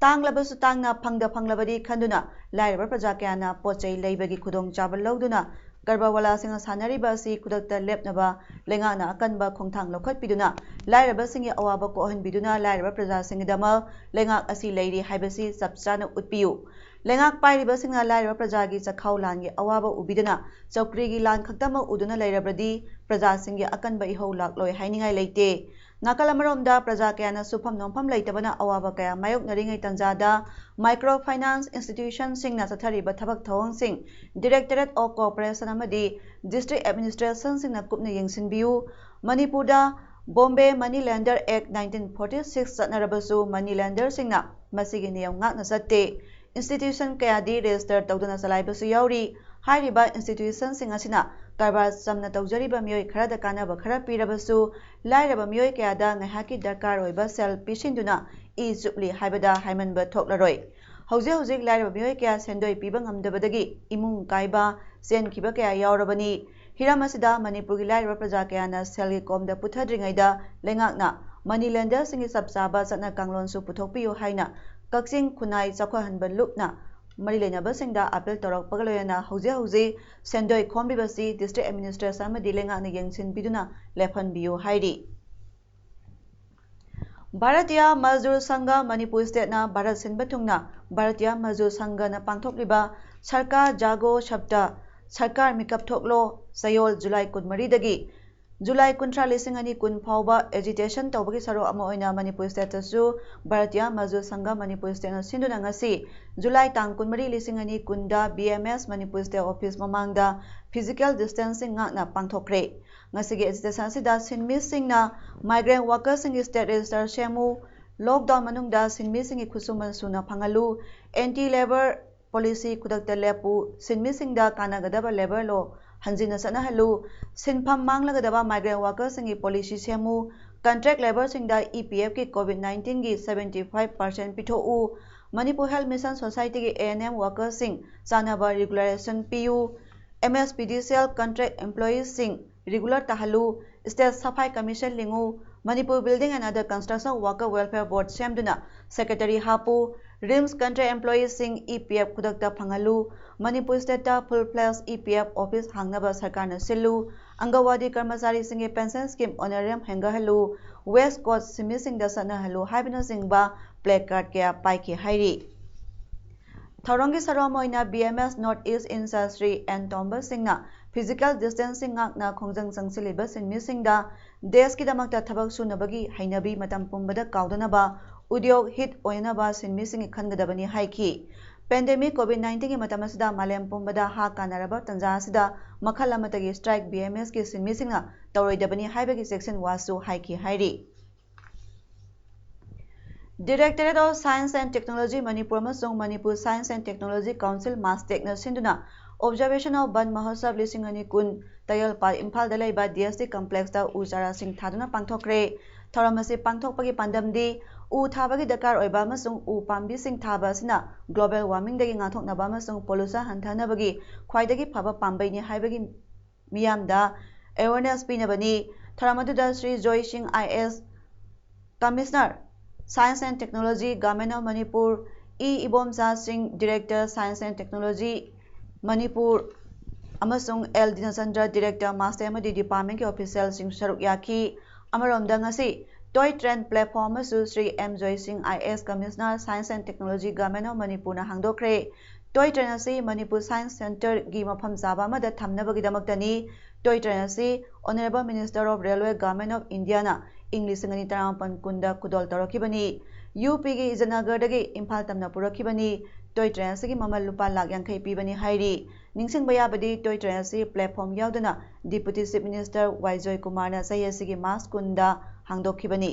ꯇꯥꯡꯂꯕꯁꯨ ꯇꯥꯡꯅ, ꯐꯪꯗ ꯐꯪꯂꯕꯗꯤ ꯈꯟꯗꯨꯅ ꯂꯥꯏꯔꯕ ꯄ꯭ꯔꯖꯥ ꯀꯌꯥꯅ ꯄꯣꯠ ꯆꯩ ꯂꯩꯕꯒꯤ ꯈꯨꯗꯣꯡꯆꯥꯕ ꯂꯧꯗꯨꯅ ꯀꯔꯕꯥꯔ ꯋꯥꯂꯥꯁꯤꯡꯅ ꯁꯥꯟꯅꯔꯤꯕ ꯑꯁꯤ ꯈꯨꯗꯛꯇ ꯂꯦꯞꯅꯕ ꯂꯩꯉꯥꯛꯅ ꯑꯀꯟꯕ ꯈꯣꯡꯊꯥꯡ ꯂꯧꯈꯠꯄꯤꯗꯨꯅ ꯂꯥꯏꯔꯕꯁꯤꯡꯒꯤ ꯑꯋꯥꯕ ꯀꯣꯛꯍꯟꯕꯤꯗꯨꯅ ꯂꯥꯏꯔꯕ ꯄ꯭ꯔꯖꯥꯁꯤꯡꯒꯤꯗꯃꯛ ꯂꯩꯉꯥꯛ ꯑꯁꯤ ꯂꯩꯔꯤ ꯍꯥꯏꯕꯁꯤ ꯆꯞ ꯆꯥꯅ ꯎꯠꯄꯤꯌꯨ꯫ ꯂꯩꯉꯥꯛ ꯄꯥꯏꯔꯤꯕꯁꯤꯡꯅ ꯂꯥꯏꯔꯕ ꯄ꯭ꯔꯖꯥꯒꯤ ꯆꯥꯛꯈꯥꯎ ꯂꯥꯟꯒꯤ ꯑꯋꯥꯕ ꯎꯕꯤꯗꯨꯅ ꯆꯧꯀ꯭ꯔꯤꯒꯤ ꯂꯥꯟ ꯈꯛꯇꯃꯛ ꯎꯗꯨꯅ ꯂꯩꯔꯕꯗꯤ ꯄ꯭ꯔꯖꯥꯁꯤꯡꯒꯤ ꯑꯀꯟꯕ ꯏꯍꯧ ꯂꯥꯛꯂꯣꯏ ꯍꯥꯏꯅꯤꯡꯉꯥꯏ ꯂꯩꯇꯦ꯫ ꯅꯥꯀꯜ ꯑꯃꯔꯣꯝꯗ ꯄ꯭ꯔꯖꯥ ꯀꯌꯥꯅ ꯁꯨꯐꯝ ꯅꯣꯝꯐꯝ ꯂꯩꯇꯕꯅ ꯑꯋꯥꯕ ꯀꯌꯥ ꯃꯥꯌꯣꯛꯅꯔꯤꯉꯩ ꯇꯥꯟꯖꯥꯗ micro finance institution ꯁꯤꯡꯅ ꯆꯠꯊꯔꯤꯕ ꯊꯕꯛ ꯊꯧꯑꯣꯡꯁꯤꯡ Directorate of Corporation ꯑꯃꯗꯤ District Administration ꯁꯤꯡꯅ ꯀꯨꯞꯅ ꯌꯦꯡꯁꯤꯟꯕꯤꯌꯨ꯫ ꯃꯅꯤꯄꯨꯔꯗ Bombay Money Lender Act nineteen forty six ꯆꯠꯅꯔꯕꯁꯨ money lender ꯁꯤꯡꯅ ꯃꯁꯤꯒꯤ ꯅꯤꯌꯝ ꯉꯥꯛꯅ ꯆꯠꯇꯦ꯫ Institution ꯀꯌꯥꯗꯤ register ꯇꯧꯗꯅ ꯆꯂꯥꯏꯕꯁꯨ ꯌꯥꯎꯔꯤ꯫ ꯍꯥꯏꯔꯤꯕ institution ꯁꯤꯡ ꯑꯁꯤꯅ ꯀꯔꯕꯥꯔ ꯆꯝꯅ ꯇꯧꯖꯔꯤꯕ ꯃꯤꯑꯣꯏ ꯈꯔꯗ ꯀꯥꯟꯅꯕ ꯈꯔ ꯄꯤꯔꯕꯁꯨ, ꯂꯥꯏꯔꯕ ꯃꯤꯑꯣꯏ ꯀꯌꯥꯗ ꯉꯥꯏꯍꯥꯛꯀꯤ ꯗꯔꯀꯥꯔ ꯑꯣꯏꯕ ꯁꯦꯜ ꯄꯤꯁꯤꯟꯗꯨꯅ ꯏ ꯆꯨꯞꯂꯤ ꯍꯥꯏꯕꯗ ꯍꯥꯏꯃꯟꯕ ꯊꯣꯛꯂꯔꯣꯏ꯫ ꯍꯧꯖꯤꯛ ꯍꯧꯖꯤꯛ ꯂꯥꯏꯔꯕ ꯃꯤꯑꯣꯏ ꯀꯌꯥ ꯁꯦꯟꯗꯣꯏ ꯄꯤꯕ ꯉꯝꯗꯕꯗꯒꯤ ꯏꯃꯨꯡ ꯀꯥꯏꯕ, ꯆꯦꯟꯈꯤꯕ ꯀꯌꯥ ꯌꯥꯎꯔꯕꯅꯤ꯫ ꯍꯤꯔꯝ ꯑꯁꯤꯗ ꯃꯅꯤꯄꯨꯔꯒꯤ ꯂꯥꯏꯔꯕ ꯄ꯭ꯔꯖꯥ ꯀꯌꯥꯅ ꯁꯦꯜꯒꯤ ꯀꯣꯝꯗ ꯄꯨꯊꯗ꯭ꯔꯤꯉꯩꯗ ꯂꯩꯉꯥꯛꯅ money lender ꯁꯤꯡꯒꯤ ꯆꯞ ꯆꯥꯕ ꯆꯠꯅ ꯀꯥꯡꯂꯣꯟꯁꯨ ꯄꯨꯊꯣꯛꯄꯤꯌꯨ ꯍꯥꯏꯅ ꯀꯛꯆꯤꯡ ꯈꯨꯟꯅꯥꯏ ꯆꯥꯎꯈꯠꯍꯟꯕ ꯂꯨꯞꯅ ꯃꯔꯤ ꯂꯩꯅꯕꯁꯤꯡꯗ appeal ꯇꯧꯔꯛꯄꯒ ꯂꯣꯏꯅꯅ ꯍꯧꯖꯤꯛ ꯍꯧꯖꯤꯛ ꯁꯦꯟꯗꯣꯏ ꯈꯣꯝꯂꯤꯕꯁꯤ District Administration ꯑꯃꯗꯤ ꯂꯩꯉꯥꯛꯅ ꯌꯦꯡꯁꯤꯟꯕꯤꯗꯨꯅ ꯂꯦꯞꯍꯟꯕꯤꯌꯨ ꯍꯥꯏꯔꯤ꯫ ꯚꯥꯔꯇꯤꯌꯥ ꯃꯖꯗꯨꯔ ꯁꯪꯘ ꯃꯅꯤꯄꯨꯔ state ꯅ ꯚꯥꯔꯠ ꯁꯤꯟꯕ ꯊꯨꯡꯅ ꯚꯥꯔꯇꯤꯌꯥ ꯃꯖꯗꯨꯔ ꯁꯪꯘꯅ ꯄꯥꯡꯊꯣꯛꯂꯤꯕ ꯁꯔꯀꯥꯔ ꯖꯥꯒꯣ ꯁꯞꯇꯥ, ꯁꯔꯀꯥꯔ ꯃꯤꯀꯞ ꯊꯣꯛꯂꯣ ꯆꯌꯣꯜ July ꯀꯨꯟꯃꯔꯤꯗꯒꯤ July ꯀꯨꯟꯊ꯭ꯔꯥ, ꯂꯤꯁꯤꯡ ꯑꯅꯤ ꯀꯨꯟ ꯐꯥꯎꯕ agitation ꯇꯧꯕꯒꯤ ꯁꯔꯨꯛ ꯑꯃ ꯑꯣꯏꯅ ꯃꯅꯤꯄꯨꯔ state ꯇꯁꯨ ꯚꯥꯔꯇꯤꯌꯥ ꯃꯖꯗꯨꯔ ꯁꯪꯘ ꯃꯅꯤꯄꯨꯔ state ꯅ ꯁꯤꯟꯗꯨꯅ ꯉꯁꯤ July ꯇꯥꯡ ꯀꯨꯟꯃꯔꯤ, ꯂꯤꯁꯤꯡ ꯑꯅꯤ ꯀꯨꯟꯗ B M S Manipur state office ꯃꯃꯥꯡꯗ physical distancing ꯉꯥꯛꯅ ꯄꯥꯡꯊꯣꯛꯈ꯭ꯔꯦ꯫ ꯉꯁꯤꯒꯤ agitation ꯑꯁꯤꯗ ꯁꯤꯟꯃꯤꯁꯤꯡꯅ migrant worker ꯁꯤꯡꯒꯤ state register ꯁꯦꯝꯃꯨ, lockdown ꯃꯅꯨꯡꯗ ꯁꯤꯟꯃꯤꯁꯤꯡꯒꯤ ꯈꯨꯠꯁꯨꯃꯟ ꯁꯨꯅ ꯐꯪꯍꯜꯂꯨ, anti labour policy ꯈꯨꯗꯛꯇ ꯂꯦꯞꯄꯨ, ꯁꯤꯟꯃꯤꯁꯤꯡꯗ ꯀꯥꯟꯅꯒꯗꯕ labour law ꯍꯟꯖꯤꯟꯅ ꯆꯠꯅꯍꯜꯂꯨ꯫ ꯁꯤꯟꯐꯝ ꯃꯥꯡꯂꯒꯗꯕ migrant workerꯁꯤꯡꯒꯤ policy ꯁꯦꯝꯃꯨ꯫ Contract labourꯁꯤꯡꯗ E P Fꯀꯤ COVID nineteenꯒꯤ seventy five percent ꯄꯤꯊꯣꯛꯎ꯫ Manipur Health Mission Societyꯒꯤ A N M workerꯁꯤꯡ ꯆꯥꯟꯅꯕ regularisation ꯄꯤꯌꯨ꯫ M S P D C L contract employeeꯁꯤꯡ regular ꯇꯥꯍꯜꯂꯨ꯫ State Safai Commission ꯂꯤꯡꯉꯨ꯫ Manipur Building and Other Construction Worker Welfare Board ꯁꯦꯝꯗꯨꯅ secretary ꯍꯥꯞꯄꯨ꯫ RIMS contract employeeꯁꯤꯡ E P F ꯈꯨꯗꯛꯇ ꯐꯪꯍꯜꯂꯨ꯫ Manipur stateꯇ full fledged E P F office ꯍꯥꯡꯅꯕ ꯁꯔꯀꯥꯔꯅ ꯁꯤꯜꯂꯨ꯫ ꯑꯪꯒꯋꯥꯗꯤ ꯀꯔꯃꯆꯥꯔꯤꯁꯤꯡꯒꯤ pension scheme honorarium ꯍꯦꯟꯒꯠꯍꯜꯂꯨ꯫ Waistcoat ꯁꯤꯟꯃꯤꯁꯤꯡꯗ ꯆꯠꯅꯍꯜꯂꯨ ꯍꯥꯏꯕꯅꯆꯤꯡꯕ placard ꯀꯌꯥ ꯄꯥꯏꯈꯤ ꯍꯥꯏꯔꯤ꯫ ꯊꯧꯔꯝꯒꯤ ꯁꯔꯨꯛ ꯑꯃ ꯑꯣꯏꯅ B M S North East in Charge Shri N Tomba ꯁꯤꯡꯅ physical distancing ꯉꯥꯛꯅ ꯈꯣꯡꯖꯪ ꯆꯪꯁꯤꯜꯂꯤꯕ ꯁꯤꯟꯃꯤꯁꯤꯡꯗ ꯗꯦꯁꯀꯤꯗꯃꯛꯇ ꯊꯕꯛ ꯁꯨꯅꯕꯒꯤ ꯍꯩꯅꯕꯤ ꯃꯇꯝ ꯄꯨꯝꯕꯗ ꯀꯥꯎꯗꯅꯕ, ꯎꯗ꯭ꯌꯣꯒ ꯍꯤꯠ ꯑꯣꯏꯅꯅꯕ ꯁꯤꯟꯃꯤꯁꯤꯡꯒꯤ ꯈꯟꯒꯗꯕꯅꯤ ꯍꯥꯏꯈꯤ꯫ Pandemic COVID nineteenꯒꯤ ꯃꯇꯝ ꯑꯁꯤꯗ ꯃꯥꯂꯦꯝ ꯄꯨꯝꯕꯗ ꯍꯥ ꯀꯥꯟꯅꯔꯕ ꯇꯥꯟꯖꯥ ꯑꯁꯤꯗ ꯃꯈꯜ ꯑꯃꯠꯇꯒꯤ strike B M Sꯀꯤ ꯁꯤꯟꯃꯤꯁꯤꯡꯅ ꯇꯧꯔꯣꯏꯗꯕꯅꯤ ꯍꯥꯏꯕꯒꯤ ꯆꯦꯛꯁꯤꯟ ꯋꯥꯁꯨ ꯍꯥꯏꯈꯤ ꯍꯥꯏꯔꯤ꯫ Directorate of Science and Technology Manipur ꯑꯃꯁꯨꯡ Manipur Science and Technology Council MASTECꯅ ꯁꯤꯟꯗꯨꯅ Observation of Van Mahotsav ꯂꯤꯁꯤꯡ ꯑꯅꯤ ꯀꯨꯟ ꯇꯌꯦꯜꯄꯥꯠ ꯏꯝꯐꯥꯜꯗ ꯂꯩꯕ D S T complexꯇ ꯎ ꯆꯥꯔꯥꯁꯤꯡ ꯊꯥꯗꯨꯅ ꯄꯥꯡꯊꯣꯛꯈ꯭ꯔꯦ꯫ ꯊꯧꯔꯝ ꯑꯁꯤ ꯄꯥꯡꯊꯣꯛꯄꯒꯤ ꯄꯥꯟꯗꯝꯗꯤ ꯎ ꯊꯥꯕꯒꯤ ꯗꯔꯀꯥꯔ ꯑꯣꯏꯕ ꯑꯃꯁꯨꯡ ꯎ ꯄꯥꯝꯕꯤꯁꯤꯡ ꯊꯥꯕ ꯑꯁꯤꯅ global warmingꯗꯒꯤ ꯉꯥꯛꯊꯣꯛꯅꯕ ꯑꯃꯁꯨꯡ pollution ꯍꯟꯊꯅꯕꯒꯤ ꯈ꯭ꯋꯥꯏꯗꯒꯤ ꯐꯕ ꯄꯥꯝꯕꯩꯅꯤ ꯍꯥꯏꯕꯒꯤ ꯃꯤꯌꯥꯝꯗ awareness ꯄꯤꯅꯕꯅꯤ꯫ ꯊꯧꯔꯝ ꯑꯗꯨꯗ ꯁ꯭ꯔꯤ ꯖꯣꯏ ꯁꯤꯡ I A S Commissioner Science and Technology Government of Manipur, E Ibomcha ꯁꯤꯡ Director Science and Technology Manipur ꯑꯃꯁꯨꯡ ꯑꯦꯜ ꯗꯤꯅꯆꯟꯗ꯭ꯔ Director MASTEC ꯑꯃꯗꯤ departmentꯀꯤ officialꯁꯤꯡ ꯁꯔꯨꯛ ꯌꯥꯈꯤ꯫ ꯑꯃꯔꯣꯝꯗ ꯉꯁꯤ toy train platform ꯑꯃꯁꯨ ꯁ꯭ꯔꯤ ꯑꯦꯝ ꯖꯣꯏ ꯁꯤꯡ I A S Commissioner Science and Technology Government of Manipurꯅ ꯍꯥꯡꯗꯣꯛꯈ꯭ꯔꯦ꯫ Toy train ꯑꯁꯤ ꯃꯅꯤꯄꯨꯔ Science Centreꯒꯤ ꯃꯐꯝ ꯆꯥꯕ ꯑꯃꯗ ꯊꯝꯅꯕꯒꯤꯗꯃꯛꯇꯅꯤ꯫ Toy train ꯑꯁꯤ Honourable Minister of Railway Government of Indiaꯅ ꯏꯪ ꯂꯤꯁꯤꯡ ꯑꯅꯤ ꯇꯔꯥꯃꯥꯄꯟ ꯀꯨꯟꯗ ꯈꯨꯗꯣꯜ ꯇꯧꯔꯛꯈꯤꯕꯅꯤ꯫ UPꯒꯤ ꯏꯖꯠꯅꯒꯔꯗꯒꯤ ꯏꯝꯐꯥꯜ ꯇꯝꯅ ꯄꯨꯔꯛꯈꯤꯕꯅꯤ꯫ Toy train ꯑꯁꯤꯒꯤ ꯃꯃꯜ ꯂꯨꯄꯥ ꯂꯥꯈ ꯌꯥꯡꯈꯩ ꯄꯤꯕꯅꯤ ꯍꯥꯏꯔꯤ꯫ ꯅꯤꯡꯁꯤꯡꯕ ꯌꯥꯕꯗꯤ toy train ꯑꯁꯤ platform ꯌꯥꯎꯗꯅ Deputy Chief Minister ꯋꯥꯏ ꯖꯣꯏꯀꯨꯃꯥꯔꯅ ꯆꯍꯤ ꯑꯁꯤꯒꯤ March ꯀꯨꯟꯗ ꯍꯥꯡꯗꯣꯛꯈꯤꯕꯅꯤ꯫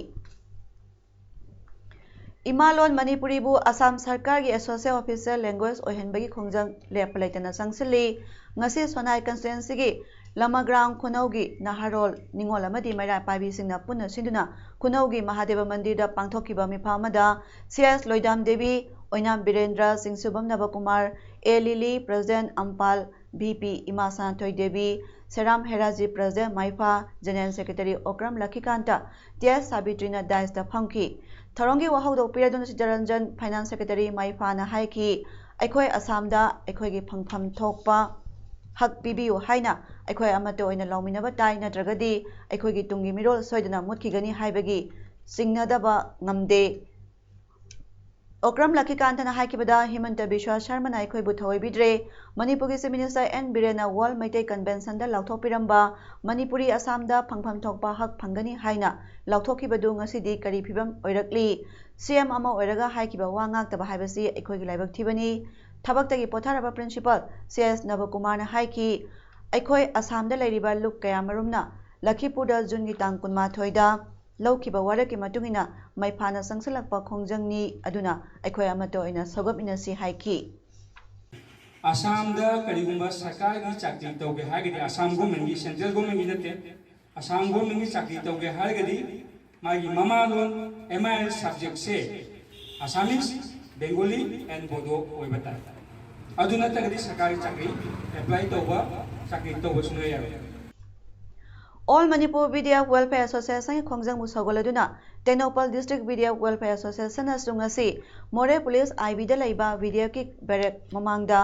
ꯏꯃꯥ ꯂꯣꯟ ꯃꯅꯤꯄꯨꯔꯤꯕꯨ ꯑꯁꯥꯝ ꯁꯔꯀꯥꯔꯒꯤ associate official language ꯑꯣꯏꯍꯟꯕꯒꯤ ꯈꯣꯡꯖꯪ ꯂꯦꯞꯄ ꯂꯩꯇꯅ ꯆꯪꯁꯤꯜꯂꯤ꯫ ꯉꯁꯤ ꯁꯣꯅꯥꯏ constituencyꯒꯤ ꯂꯃꯒ꯭ꯔꯥꯝ ꯈꯨꯅꯧꯒꯤ ꯅꯍꯥꯔꯣꯜ ꯅꯤꯉꯣꯜ ꯑꯃꯗꯤ ꯃꯩꯔꯥ ꯄꯥꯏꯕꯤꯁꯤꯡꯅ ꯄꯨꯟꯅ ꯁꯤꯟꯗꯨꯅ ꯈꯨꯅꯧꯒꯤ ꯃꯍꯥꯗꯦꯕ ꯃꯟꯗꯤꯔꯗ ꯄꯥꯡꯊꯣꯛꯈꯤꯕ ꯃꯤꯐꯝ ꯑꯃꯗ C S Loidam Devi, Oinam Birendra, Chingsubam Nabakumar, A Lili, president Ampal, V P ꯏꯃꯥ Sanathoi Devi, Seram Heraji, president Maipha, general secretary Okram Lakhikanta, T S ꯁꯥꯕꯤꯇ꯭ꯔꯤꯅ daisꯇ ꯐꯝꯈꯤ꯫ ꯊꯧꯔꯝꯒꯤ ꯋꯥꯍꯧꯗꯣꯛ ꯄꯤꯔꯗꯨꯅ ꯆꯤꯇꯔꯟꯖꯟ, finance secretary ꯃꯥꯏꯐꯥꯅ ꯍꯥꯏꯈꯤ, ꯑꯩꯈꯣꯏ ꯑꯁꯥꯝꯗ ꯑꯩꯈꯣꯏꯒꯤ ꯐꯪꯐꯝ ꯊꯣꯛꯄ ꯍꯛ ꯄꯤꯕꯤꯌꯨ ꯍꯥꯏꯅ ꯑꯩꯈꯣꯏ ꯑꯃꯠꯇ ꯑꯣꯏꯅ ꯂꯥꯎꯃꯤꯟꯅꯕ ꯇꯥꯏ, ꯅꯠꯇ꯭ꯔꯒꯗꯤ ꯑꯩꯈꯣꯏꯒꯤ ꯇꯨꯡꯒꯤ ꯃꯤꯔꯣꯜ ꯁꯣꯏꯗꯅ ꯃꯨꯠꯈꯤꯒꯅꯤ ꯍꯥꯏꯕꯒꯤ ꯆꯤꯡꯅꯗꯕ ꯉꯝꯗꯦ꯫ ꯑꯣꯀ꯭ꯔꯝ ꯂꯈꯤꯀꯥꯟꯇꯅ ꯍꯥꯏꯈꯤꯕꯗ, ꯍꯤꯃꯟꯇ ꯕꯤꯁ꯭ꯋꯥ ꯁꯔꯃꯅ ꯑꯩꯈꯣꯏꯕꯨ ꯊꯑꯣꯏꯕꯤꯗ꯭ꯔꯦ꯫ ꯃꯅꯤꯄꯨꯔꯒꯤ Chief Minister ꯑꯦꯟ ꯕꯤꯔꯦꯟꯅ World ꯃꯩꯇꯩ Conventionꯗ ꯂꯥꯎꯊꯣꯛꯄꯤꯔꯝꯕ ꯃꯅꯤꯄꯨꯔꯤ ꯑꯁꯥꯝꯗ ꯐꯪꯐꯝ ꯊꯣꯛꯄ ꯍꯛ ꯐꯪꯒꯅꯤ ꯍꯥꯏꯅ ꯂꯥꯎꯊꯣꯛꯈꯤꯕꯗꯨ ꯉꯁꯤꯗꯤ ꯀꯔꯤ ꯐꯤꯕꯝ ꯑꯣꯏꯔꯛꯂꯤ? ꯁꯤ ꯑꯦꯝ ꯑꯃ ꯑꯣꯏꯔꯒ ꯍꯥꯏꯈꯤꯕ ꯋꯥ ꯉꯥꯛꯇꯕ ꯍꯥꯏꯕꯁꯤ ꯑꯩꯈꯣꯏꯒꯤ ꯂꯥꯏꯕꯛ ꯊꯤꯕꯅꯤ꯫ ꯊꯕꯛꯇꯒꯤ ꯄꯣꯊꯥꯔꯕ principal ꯁꯤ ꯑꯦꯁ ꯅꯕꯀꯨꯃꯥꯔꯅ ꯍꯥꯏꯈꯤ, ꯑꯩꯈꯣꯏ ꯑꯁꯥꯝꯗ ꯂꯩꯔꯤꯕ ꯂꯨꯞ ꯀꯌꯥꯃꯔꯨꯝꯅ ꯂꯈꯤꯄꯨꯔꯗ ꯖꯨꯟꯒꯤ ꯇꯥꯡ ꯀꯨꯟꯃꯥꯊꯣꯏꯗ ꯂꯧꯈꯤꯕ ꯋꯥꯔꯦꯞꯀꯤ ꯃꯇꯨꯡ ꯏꯟꯅ ꯃꯩꯐꯥꯅ ꯆꯪꯁꯤꯜꯂꯛꯄ ꯈꯣꯡꯖꯪꯅꯤ, ꯑꯗꯨꯅ ꯑꯩꯈꯣꯏ ꯑꯃꯠꯇ ꯑꯣꯏꯅ ꯁꯧꯒꯠꯃꯤꯟꯅꯁꯤ ꯍꯥꯏꯈꯤ꯫ ꯑꯁꯥꯝꯗ ꯀꯔꯤꯒꯨꯝꯕ ꯁꯔꯀꯥꯔꯒꯤ ꯆꯥꯀ꯭ꯔꯤ ꯇꯧꯒꯦ ꯍꯥꯏꯔꯒꯗꯤ, ꯑꯁꯥꯝ governmentꯀꯤ, central governmentꯀꯤ ꯅꯠꯇꯦ, ꯑꯁꯥꯝ governmentꯀꯤ ꯆꯥꯀ꯭ꯔꯤ ꯇꯧꯒꯦ ꯍꯥꯏꯔꯒꯗꯤ ꯃꯥꯒꯤ ꯃꯃꯥ ꯂꯣꯟ, M I L subjectꯁꯦ Assamese, Bengali and Bodo ꯑꯣꯏꯕ ꯇꯥꯏ꯫ ꯑꯗꯨ ꯅꯠꯇ꯭ꯔꯒꯗꯤ ꯁꯔꯀꯥꯔꯒꯤ ꯆꯥꯀ꯭ꯔꯤ apply ꯇꯧꯕ, ꯆꯥꯀ꯭ꯔꯤ ꯇꯧꯕ ꯁꯨꯡꯌꯥ ꯌꯥꯔꯣꯏ꯫ All Manipur B D F Welfare Associationꯒꯤ ꯈꯣꯡꯖꯪꯕꯨ ꯁꯧꯒꯠꯂꯗꯨꯅ Tengnoupal District B D F Welfare Associationꯅꯁꯨ ꯉꯁꯤ ꯃꯣꯔꯦ Police I Bꯗ ꯂꯩꯕ B D Fꯀꯤ barrack ꯃꯃꯥꯡꯗ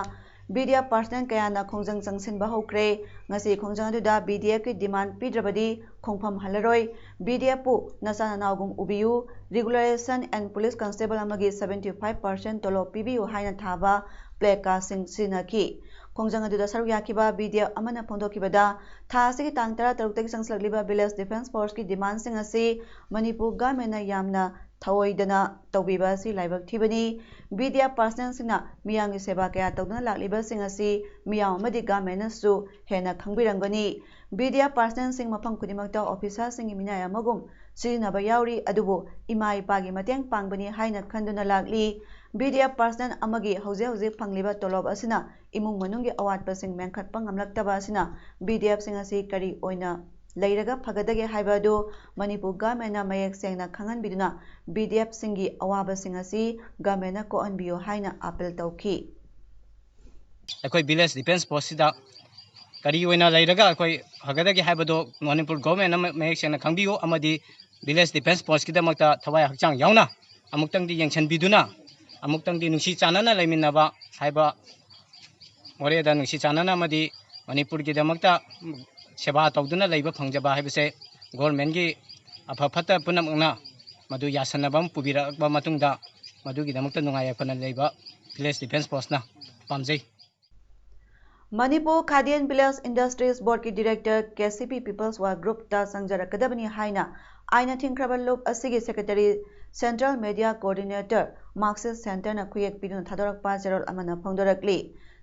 B D F personnel ꯀꯌꯥꯅ ꯈꯣꯡꯖꯪ ꯆꯪꯁꯤꯟꯕ ꯍꯧꯈ꯭ꯔꯦ꯫ ꯉꯁꯤ ꯈꯣꯡꯖꯪ ꯑꯗꯨꯗ B D Fꯀꯤ demand ꯄꯤꯗ꯭ꯔꯕꯗꯤ ꯈꯣꯡꯐꯝ ꯍꯜꯂꯔꯣꯏ, B D Fꯄꯨ ꯅꯆꯥ ꯅꯅꯥꯎꯒꯨꯝ ꯎꯕꯤꯌꯨ, Regularization and Police Constable ꯑꯃꯒꯤ seventy five percent ꯇꯣꯂꯣꯞ ꯄꯤꯕꯤꯌꯨ ꯍꯥꯏꯅ ꯊꯥꯕ placardꯁꯤꯡ ꯁꯤꯖꯤꯟꯅꯈꯤ꯫ ꯈꯣꯡꯖꯪ ꯑꯗꯨꯗ ꯁꯔꯨꯛ ꯌꯥꯈꯤꯕ B D F ꯑꯃꯅ ꯐꯣꯡꯗꯣꯛꯈꯤꯕꯗ, ꯊꯥ ꯑꯁꯤꯒꯤ ꯇꯥꯡ ꯇꯔꯥ ꯇꯔꯨꯛꯇꯒꯤ ꯆꯪꯁꯤꯜꯂꯛꯂꯤꯕ Village Defence Forceꯀꯤ demandꯁꯤꯡ ꯑꯁꯤ ꯃꯅꯤꯄꯨꯔ governmentꯅ ꯌꯥꯝꯅ ꯊꯑꯣꯏꯗꯅ ꯇꯧꯕꯤꯕ ꯑꯁꯤ ꯂꯥꯏꯕꯛ ꯊꯤꯕꯅꯤ꯫ B D F personnelꯁꯤꯡꯅ ꯃꯤꯌꯥꯝꯒꯤ ꯁꯦꯕꯥ ꯀꯌꯥ ꯇꯧꯗꯨꯅ ꯂꯥꯛꯂꯤꯕꯁꯤꯡ ꯑꯁꯤ ꯃꯤꯌꯥꯝ ꯑꯃꯗꯤ governmentꯅꯁꯨ ꯍꯦꯟꯅ ꯈꯪꯕꯤꯔꯝꯒꯅꯤ꯫ B D F personnelꯁꯤꯡ ꯃꯐꯝ ꯈꯨꯗꯤꯡꯃꯛꯇ officerꯁꯤꯡꯒꯤ ꯃꯤꯅꯥꯏ ꯑꯃꯒꯨꯝ ꯁꯤꯖꯤꯟꯅꯕ ꯌꯥꯎꯔꯤ, ꯑꯗꯨꯕꯨ ꯏꯃꯥ ꯏꯄꯥꯒꯤ ꯃꯇꯦꯡ ꯄꯥꯡꯕꯅꯤ ꯍꯥꯏꯅ ꯈꯟꯗꯨꯅ ꯂꯥꯛꯂꯤ꯫ ꯕꯤ ꯗꯤ ꯑꯦꯐ ꯄꯥꯔꯁꯅꯦꯜ ꯑꯃꯒꯤ ꯍꯧꯖꯤꯛ ꯍꯧꯖꯤꯛ ꯐꯪꯂꯤꯕ ꯇꯣꯂꯣꯞ ꯑꯁꯤꯅ ꯏꯃꯨꯡ ꯃꯅꯨꯡꯒꯤ ꯑꯋꯥꯠꯄꯁꯤꯡ ꯃꯦꯟꯈꯠꯄ ꯉꯝꯂꯛꯇꯕ ꯑꯁꯤꯅ ꯕꯤ ꯗꯤ ꯑꯦꯐꯁꯤꯡ ꯑꯁꯤ ꯀꯔꯤ ꯑꯣꯏꯅ ꯂꯩꯔꯒ ꯐꯒꯗꯒꯦ ꯍꯥꯏꯕ ꯑꯗꯨ ꯃꯅꯤꯄꯨꯔ ꯒꯚꯔꯟꯃꯦꯟꯅ ꯃꯌꯦꯛ ꯁꯦꯡꯅ ꯈꯪꯍꯟꯕꯤꯗꯨꯅ ꯕꯤ ꯗꯤ ꯑꯦꯐꯁꯤꯡꯒꯤ ꯑꯋꯥꯕꯁꯤꯡ ꯑꯁꯤ ꯒꯚꯔꯟꯃꯦꯟꯅ ꯀꯣꯛꯍꯟꯕꯤꯌꯨ ꯍꯥꯏꯅ ꯑꯥꯄꯤꯜ ꯇꯧꯈꯤ꯫ ꯑꯩꯈꯣꯏ ꯚꯤꯂꯦꯖ ꯗꯤꯐꯦꯟꯁ ꯐꯣꯔꯁꯁꯤꯗ ꯀꯔꯤ ꯑꯣꯏꯅ ꯂꯩꯔꯒ ꯑꯩꯈꯣꯏ ꯐꯒꯗꯒꯦ ꯍꯥꯏꯕꯗꯣ ꯃꯅꯤꯄꯨꯔ ꯒꯚꯔꯟꯃꯦꯟꯅ ꯃꯌꯦꯛ ꯁꯦꯡꯅ ꯈꯪꯕꯤꯌꯨ, ꯑꯃꯗꯤ ꯚꯤꯂꯦꯖ ꯗꯤꯐꯦꯟꯁ ꯐꯣꯔꯁꯀꯤꯗꯃꯛꯇ ꯊꯋꯥꯏ ꯍꯛꯆꯥꯡ ꯌꯥꯎꯅ ꯑꯃꯨꯛꯇꯪꯗꯤ ꯌꯦꯡꯁꯤꯟꯕꯤꯗꯨꯅ ꯑꯃꯨꯛꯇꯪꯗꯤ ꯅꯨꯡꯁꯤ ꯆꯥꯟꯅꯅ ꯂꯩꯃꯤꯟꯅꯕ ꯍꯥꯏꯕ ꯃꯣꯔꯦꯗ ꯅꯨꯡꯁꯤ ꯆꯥꯟꯅꯅ ꯑꯃꯗꯤ ꯃꯅꯤꯄꯨꯔꯒꯤꯗꯃꯛꯇ ꯁꯦꯕꯥ ꯇꯧꯗꯨꯅ ꯂꯩꯕ ꯐꯪꯖꯕ ꯍꯥꯏꯕꯁꯦ ꯒꯣꯔꯃꯦꯟꯒꯤ ꯑꯐ ꯐꯠꯇ ꯄꯨꯝꯅꯃꯛꯅ ꯃꯗꯨ ꯌꯥꯁꯟꯅꯕ ꯑꯃ ꯄꯨꯕꯤꯔꯛꯄ ꯃꯇꯨꯡꯗ ꯃꯗꯨꯒꯤꯗꯃꯛꯇ ꯅꯨꯡꯉꯥꯏ ꯌꯥꯏꯐꯅ ꯂꯩꯕ ꯚꯤꯂꯦꯖ ꯗꯤꯐꯦꯟꯁ ꯐꯣꯔꯁꯅ ꯄꯥꯝꯖꯩ꯫ Manipur khadi and village industries ꯕꯣꯔꯗꯀꯤ director K C P peoples war ꯒ꯭ꯔꯨꯞꯇ ꯆꯪꯖꯔꯛꯀꯗꯕꯅꯤ ꯍꯥꯏꯅ ꯑꯥꯏꯟꯅ ꯊꯤꯡꯈ꯭ꯔꯕ ꯂꯨꯞ ꯑꯁꯤꯒꯤ ꯁꯦꯀ꯭ꯔꯦꯇꯔꯤ, ꯁꯦꯟꯇ꯭ꯔꯦꯜ ꯃꯦꯗꯤꯌꯥ ꯀꯣꯑꯣꯔꯗꯤꯅꯦꯇꯔ, ꯃꯥꯔꯛꯁꯤꯁ ꯁꯦꯟꯇꯔꯅ ꯈꯨꯌꯦꯛ ꯄꯤꯗꯨꯅ ꯊꯥꯗꯣꯔꯛꯄ ꯆꯦꯔꯣꯜ ꯑꯃꯅ ꯐꯣꯡꯗꯣꯔꯛꯂꯤ꯫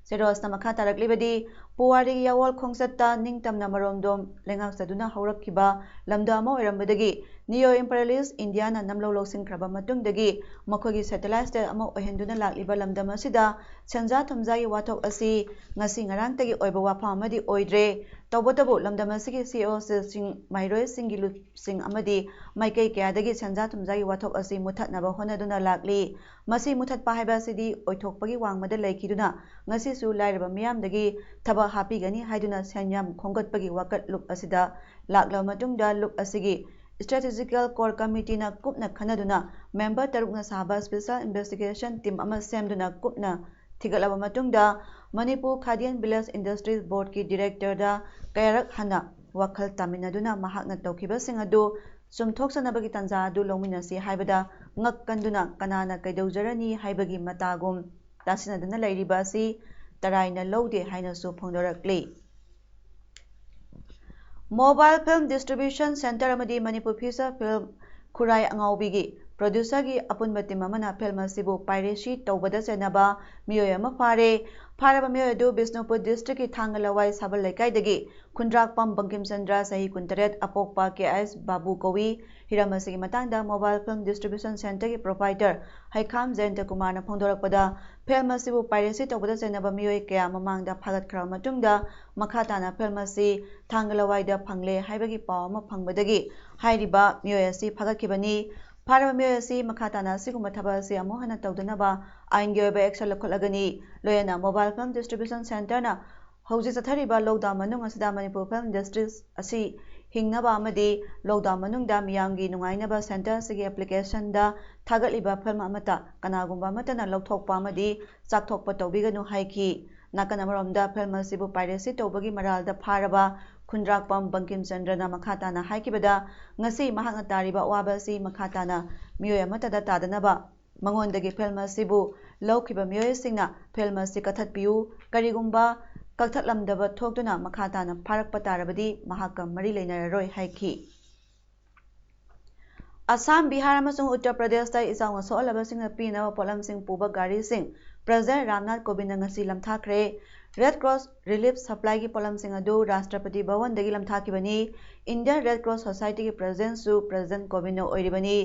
ꯆꯦꯔꯣꯜꯁꯤꯅ ꯃꯈꯥ ꯇꯥꯔꯛꯂꯤꯕꯗꯤ, ꯄꯨꯋꯥꯔꯤꯒꯤ ꯌꯥꯋꯣꯜ ꯈꯣꯡꯆꯠꯇ ꯅꯤꯡꯇꯝꯅ ꯃꯔꯣꯝꯗꯣꯝ ꯂꯩꯉꯥꯛꯆꯗꯨꯅ ꯍꯧꯔꯛꯈꯤꯕ ꯂꯝꯗꯝ ꯑꯃ ꯑꯣꯏꯔꯝꯕꯗꯒꯤ ꯅꯤꯌꯣ ꯏꯝꯄꯔꯤꯌꯦꯂꯤꯁ ꯏꯟꯗꯤꯌꯥꯅ ꯅꯝꯂꯧ ꯂꯧꯁꯤꯟꯈ꯭ꯔꯕ ꯃꯇꯨꯡꯗꯒꯤ ꯃꯈꯣꯏꯒꯤ ꯁꯦꯇꯦꯂꯥꯏꯠ ꯁ꯭ꯇꯦꯠ ꯑꯃ ꯑꯣꯏꯍꯟꯗꯨꯅ ꯂꯥꯛꯂꯤꯕ ꯂꯝꯗꯝ ꯑꯁꯤꯗ ꯁꯦꯟꯖꯥ ꯊꯨꯝꯖꯥꯒꯤ ꯋꯥꯊꯣꯛ ꯑꯁꯤ ꯉꯁꯤ ꯉꯔꯥꯡꯇꯒꯤ ꯑꯣꯏꯕ ꯋꯥꯐꯝ ꯑꯃꯗꯤ ꯑꯣꯏꯗ꯭ꯔꯦ꯫ ꯇꯧꯕꯇꯕꯨ ꯂꯝꯗꯝ ꯑꯁꯤꯒꯤ ꯁꯤ ꯏ ꯑꯣꯁꯤꯡ, ꯃꯍꯩꯔꯣꯏꯁꯤꯡꯒꯤ ꯂꯨꯞꯁꯤꯡ ꯑꯃꯗꯤ ꯃꯥꯏꯀꯩ ꯀꯌꯥꯗꯒꯤ ꯁꯦꯟꯖꯥ ꯊꯨꯝꯖꯥꯒꯤ ꯋꯥꯊꯣꯛ ꯑꯁꯤ ꯃꯨꯊꯠꯅꯕ ꯍꯣꯠꯅꯗꯨꯅ ꯂꯥꯛꯂꯤ꯫ ꯃꯁꯤ ꯃꯨꯊꯠꯄ ꯍꯥꯏꯕ ꯑꯁꯤꯗꯤ ꯑꯣꯏꯊꯣꯛꯄꯒꯤ ꯋꯥꯡꯃꯗ ꯂꯩꯈꯤꯗꯨꯅ ꯉꯁꯤꯁꯨ ꯂꯥꯏꯔꯕ ꯃꯤꯌꯥꯝꯗꯒꯤ ꯊꯕꯛ ꯍꯥꯞꯄꯤꯒꯅꯤ ꯍꯥꯏꯗꯨꯅ ꯁꯦꯟꯌꯥꯝ ꯈꯣꯝꯒꯠꯄꯒꯤ ꯋꯥꯀꯠ ꯂꯨꯞ ꯑꯁꯤꯗ ꯂꯥꯛꯂꯕ ꯃꯇꯨꯡꯗ ꯂꯨꯞ ꯑꯁꯤꯒꯤ Strategical Core Committeeꯅ ꯀꯨꯞꯅ ꯈꯟꯅꯗꯨꯅ member ꯇꯔꯨꯛꯅ ꯁꯥꯕ Special Investigation Team ꯑꯃ ꯁꯦꯝꯗꯨꯅ ꯀꯨꯞꯅ ꯊꯤꯒꯠꯂꯕ ꯃꯇꯨꯡꯗ Manipur khadi and village industries ꯕꯣꯔꯗꯀꯤ ꯗꯤꯔꯦꯛꯇꯔꯗ ꯀꯌꯥꯔꯛ ꯍꯟꯅ ꯋꯥꯈꯜ ꯇꯥꯃꯤꯟꯅꯗꯨꯅ ꯃꯍꯥꯛꯅ ꯇꯧꯈꯤꯕꯁꯤꯡ ꯑꯗꯨ ꯆꯨꯝꯊꯣꯛꯆꯅꯕꯒꯤ ꯇꯥꯟꯖꯥ ꯑꯗꯨ ꯂꯧꯃꯤꯟꯅꯁꯤ ꯍꯥꯏꯕꯗ ꯉꯛ ꯀꯟꯗꯨꯅ ꯀꯅꯥꯅ ꯀꯩꯗꯧꯖꯔꯅꯤ ꯍꯥꯏꯕꯒꯤ ꯃꯇꯥꯒꯨꯝ ꯇꯥꯁꯤꯟꯅꯗꯨꯅ ꯂꯩꯔꯤꯕ ꯑꯁꯤ ꯇꯔꯥꯏꯅ ꯂꯧꯗꯦ ꯍꯥꯏꯅꯁꯨ ꯐꯣꯡꯗꯣꯔꯛꯂꯤ꯫ Mobile Film Distribution Centre ꯑꯃꯗꯤ ꯃꯅꯤꯄꯨꯔ Feature Film ꯈꯨꯔꯥꯏ ꯑꯉꯥꯎꯕꯤꯒꯤ ꯄ꯭ꯔꯣꯗ꯭ꯌꯨꯁꯔꯒꯤ ꯑꯄꯨꯟꯕ ꯇꯤꯝ ꯑꯃꯅ ꯐꯤꯜꯝ ꯑꯁꯤꯕꯨ ꯄꯥꯏꯔꯦꯁꯤ ꯇꯧꯕꯗ ꯆꯩꯅꯕ ꯃꯤꯑꯣꯏ ꯑꯃ ꯐꯥꯔꯦ꯫ ꯐꯥꯔꯕ ꯃꯤꯑꯣꯏ ꯑꯗꯨ ꯕꯤꯁꯅꯨꯄꯨꯔ ꯗꯤꯁꯇ꯭ꯔꯤꯛꯀꯤ ꯊꯥꯡꯒ ꯂꯋꯥꯏ ꯁꯥꯕꯜ ꯂꯩꯀꯥꯏꯗꯒꯤ ꯈꯨꯟꯗ꯭ꯔꯥꯛꯄꯝ ꯕꯪꯀꯤꯝ ꯆꯟꯗ꯭ꯔ, ꯆꯍꯤ ꯀꯨꯟꯇꯔꯦꯠ, ꯑꯄꯣꯛꯄ ꯀꯦ ꯑꯦꯁ ꯕꯥꯕꯨ ꯀꯧꯏ꯫ ꯍꯤꯔꯝ ꯑꯁꯤꯒꯤ ꯃꯇꯥꯡꯗ ꯃꯣꯕꯥꯏꯜ ꯐꯤꯜꯝ ꯗꯤꯁꯇ꯭ꯔꯤꯕ꯭ꯌꯨꯁꯟ ꯁꯦꯟꯇꯔꯒꯤ ꯄ꯭ꯔꯣꯄꯥꯏꯇꯔ ꯍꯩꯈꯥꯝ ꯖꯌꯟꯇ ꯀꯨꯃꯥꯔꯅ ꯐꯣꯡꯗꯣꯔꯛꯄꯗ, ꯐꯤꯜꯝ ꯑꯁꯤꯕꯨ ꯄꯥꯏꯔꯦꯁꯤ ꯇꯧꯕꯗ ꯆꯩꯅꯕ ꯃꯤꯑꯣꯏ ꯀꯌꯥ ꯃꯃꯥꯡꯗ ꯐꯥꯒꯠꯈ꯭ꯔꯕ ꯃꯇꯨꯡꯗ, ꯃꯈꯥ ꯇꯥꯅ ꯐꯤꯜꯝ ꯑꯁꯤ ꯊꯥꯡꯒ ꯂꯋꯥꯏꯗ ꯐꯪꯂꯦ ꯍꯥꯏꯕꯒꯤ ꯄꯥꯎ ꯑꯃ ꯐꯪꯕꯗꯒꯤ ꯍꯥꯏꯔꯤꯕ ꯃꯤꯑꯣꯏ ꯑꯁꯤ ꯐꯥꯒꯠꯈꯤꯕꯅꯤ꯫ ꯐꯥꯔꯕ ꯃꯤꯑꯣꯏ ꯑꯁꯤ ꯃꯈꯥ ꯇꯥꯅ ꯑꯁꯤꯒꯨꯝꯕ ꯊꯕꯛ ꯑꯁꯤ ꯑꯃꯨꯛ ꯍꯟꯅ ꯇꯧꯗꯅꯕ ꯑꯥꯏꯟꯒꯤ ꯑꯣꯏꯕ action ꯂꯧꯈꯠꯂꯒꯅꯤ꯫ ꯂꯣꯏꯅꯅ ꯃꯣꯕꯥꯏꯜ ꯐꯤꯜꯝ ꯗꯤꯁꯇ꯭ꯔꯤꯕ꯭ꯌꯨꯁꯟ ꯁꯦꯟꯇꯔꯅ ꯍꯧꯖꯤꯛ ꯆꯠꯊꯔꯤꯕ ꯂꯣꯛꯗꯥꯎꯟ ꯃꯅꯨꯡ ꯑꯁꯤꯗ ꯃꯅꯤꯄꯨꯔ ꯐꯤꯜꯝ ꯏꯟꯗꯁꯇ꯭ꯔꯤꯁ ꯑꯁꯤ ꯍꯤꯡꯅꯕ ꯑꯃꯗꯤ ꯂꯣꯛꯗꯥꯎꯟ ꯃꯅꯨꯡꯗ ꯃꯤꯌꯥꯝꯒꯤ ꯅꯨꯡꯉꯥꯏꯅꯕ ꯁꯦꯟꯇꯔ ꯑꯁꯤꯒꯤ ꯑꯦꯄ꯭ꯂꯤꯀꯦꯁꯟꯗ ꯊꯥꯒꯠꯂꯤꯕ ꯐꯤꯜꯝ ꯑꯃꯠꯇ ꯀꯅꯥꯒꯨꯝꯕ ꯑꯃꯠꯇꯅ ꯂꯧꯊꯣꯛꯄ ꯑꯃꯗꯤ ꯆꯥꯛꯊꯣꯛꯄ ꯇꯧꯕꯤꯒꯅꯨ ꯍꯥꯏꯈꯤ꯫ ꯅꯥꯀꯟ ꯑꯃꯔꯣꯝꯗ ꯐꯤꯜꯝ ꯑꯁꯤꯕꯨ ꯄꯥꯏꯔꯦꯁꯤ ꯇꯧꯕꯒꯤ ꯃꯔꯥꯜꯗ ꯐꯥꯔꯕ ꯈꯨꯟꯗ꯭ꯔꯥꯛꯄꯝ ꯕꯪꯀꯤꯝ ꯆꯟꯗ꯭ꯔꯅ ꯃꯈꯥ ꯇꯥꯅ ꯍꯥꯏꯈꯤꯕꯗ, ꯉꯁꯤ ꯃꯍꯥꯛꯅ ꯇꯥꯔꯤꯕ ꯑꯋꯥꯕ ꯑꯁꯤ ꯃꯈꯥ ꯇꯥꯅ ꯃꯤꯑꯣꯏ ꯑꯃꯠꯇꯗ ꯇꯥꯗꯅꯕ ꯃꯉꯣꯟꯗꯒꯤ ꯐꯤꯜꯝ ꯑꯁꯤꯕꯨ ꯂꯧꯈꯤꯕ ꯃꯤꯑꯣꯏꯁꯤꯡꯅ ꯐꯤꯜꯝ ꯑꯁꯤ ꯀꯛꯊꯠꯄꯤꯌꯨ, ꯀꯔꯤꯒꯨꯝꯕ ꯀꯛꯊꯠꯂꯝꯗꯕ ꯊꯣꯛꯇꯨꯅ ꯃꯈꯥ ꯇꯥꯅ ꯐꯥꯔꯛꯄ ꯇꯥꯔꯕꯗꯤ ꯃꯍꯥꯛꯀ ꯃꯔꯤ ꯂꯩꯅꯔꯔꯣꯏ ꯍꯥꯏꯈꯤ꯫ ꯑꯁꯥꯝ, ꯕꯤꯍꯥꯔ ꯑꯃꯁꯨꯡ ꯎꯠꯇꯔ ꯄ꯭ꯔꯗꯦꯁꯇ ꯏꯆꯥꯎꯅ ꯁꯣꯛꯍꯜꯂꯕꯁꯤꯡꯅ ꯄꯤꯅꯕ ꯄꯣꯠꯂꯝꯁꯤꯡ ꯄꯨꯕ ꯒꯥꯔꯤꯁꯤꯡ ꯄ꯭ꯔꯖꯤꯗꯦꯟꯠ ꯔꯥꯝꯅꯥꯊ ꯀꯣꯕꯤꯟꯗ ꯉꯁꯤ ꯂꯝꯊꯥꯈ꯭ꯔꯦ꯫ ꯔꯦꯗ ꯀ꯭ꯔꯣꯁ ꯔꯤꯂꯤꯐ ꯁꯄ꯭ꯂꯥꯏꯒꯤ ꯄꯣꯠꯂꯝꯁꯤꯡ ꯑꯗꯨ ꯔꯥꯁꯇ꯭ꯔꯄꯇꯤ ꯚꯋꯟꯗꯒꯤ ꯂꯝꯊꯥꯈꯤꯕꯅꯤ꯫ ꯏꯟꯗꯤꯌꯟ ꯔꯦꯗ ꯀ꯭ꯔꯣꯁ ꯁꯣꯁꯥꯏꯇꯤꯒꯤ ꯄ꯭ꯔꯖꯤꯗꯦꯟꯠꯁꯨ ꯄ꯭ꯔꯖꯤꯗꯦꯟꯠ ꯀꯣꯕꯤꯟꯗ ꯑꯣꯏꯔꯤꯕꯅꯤ꯫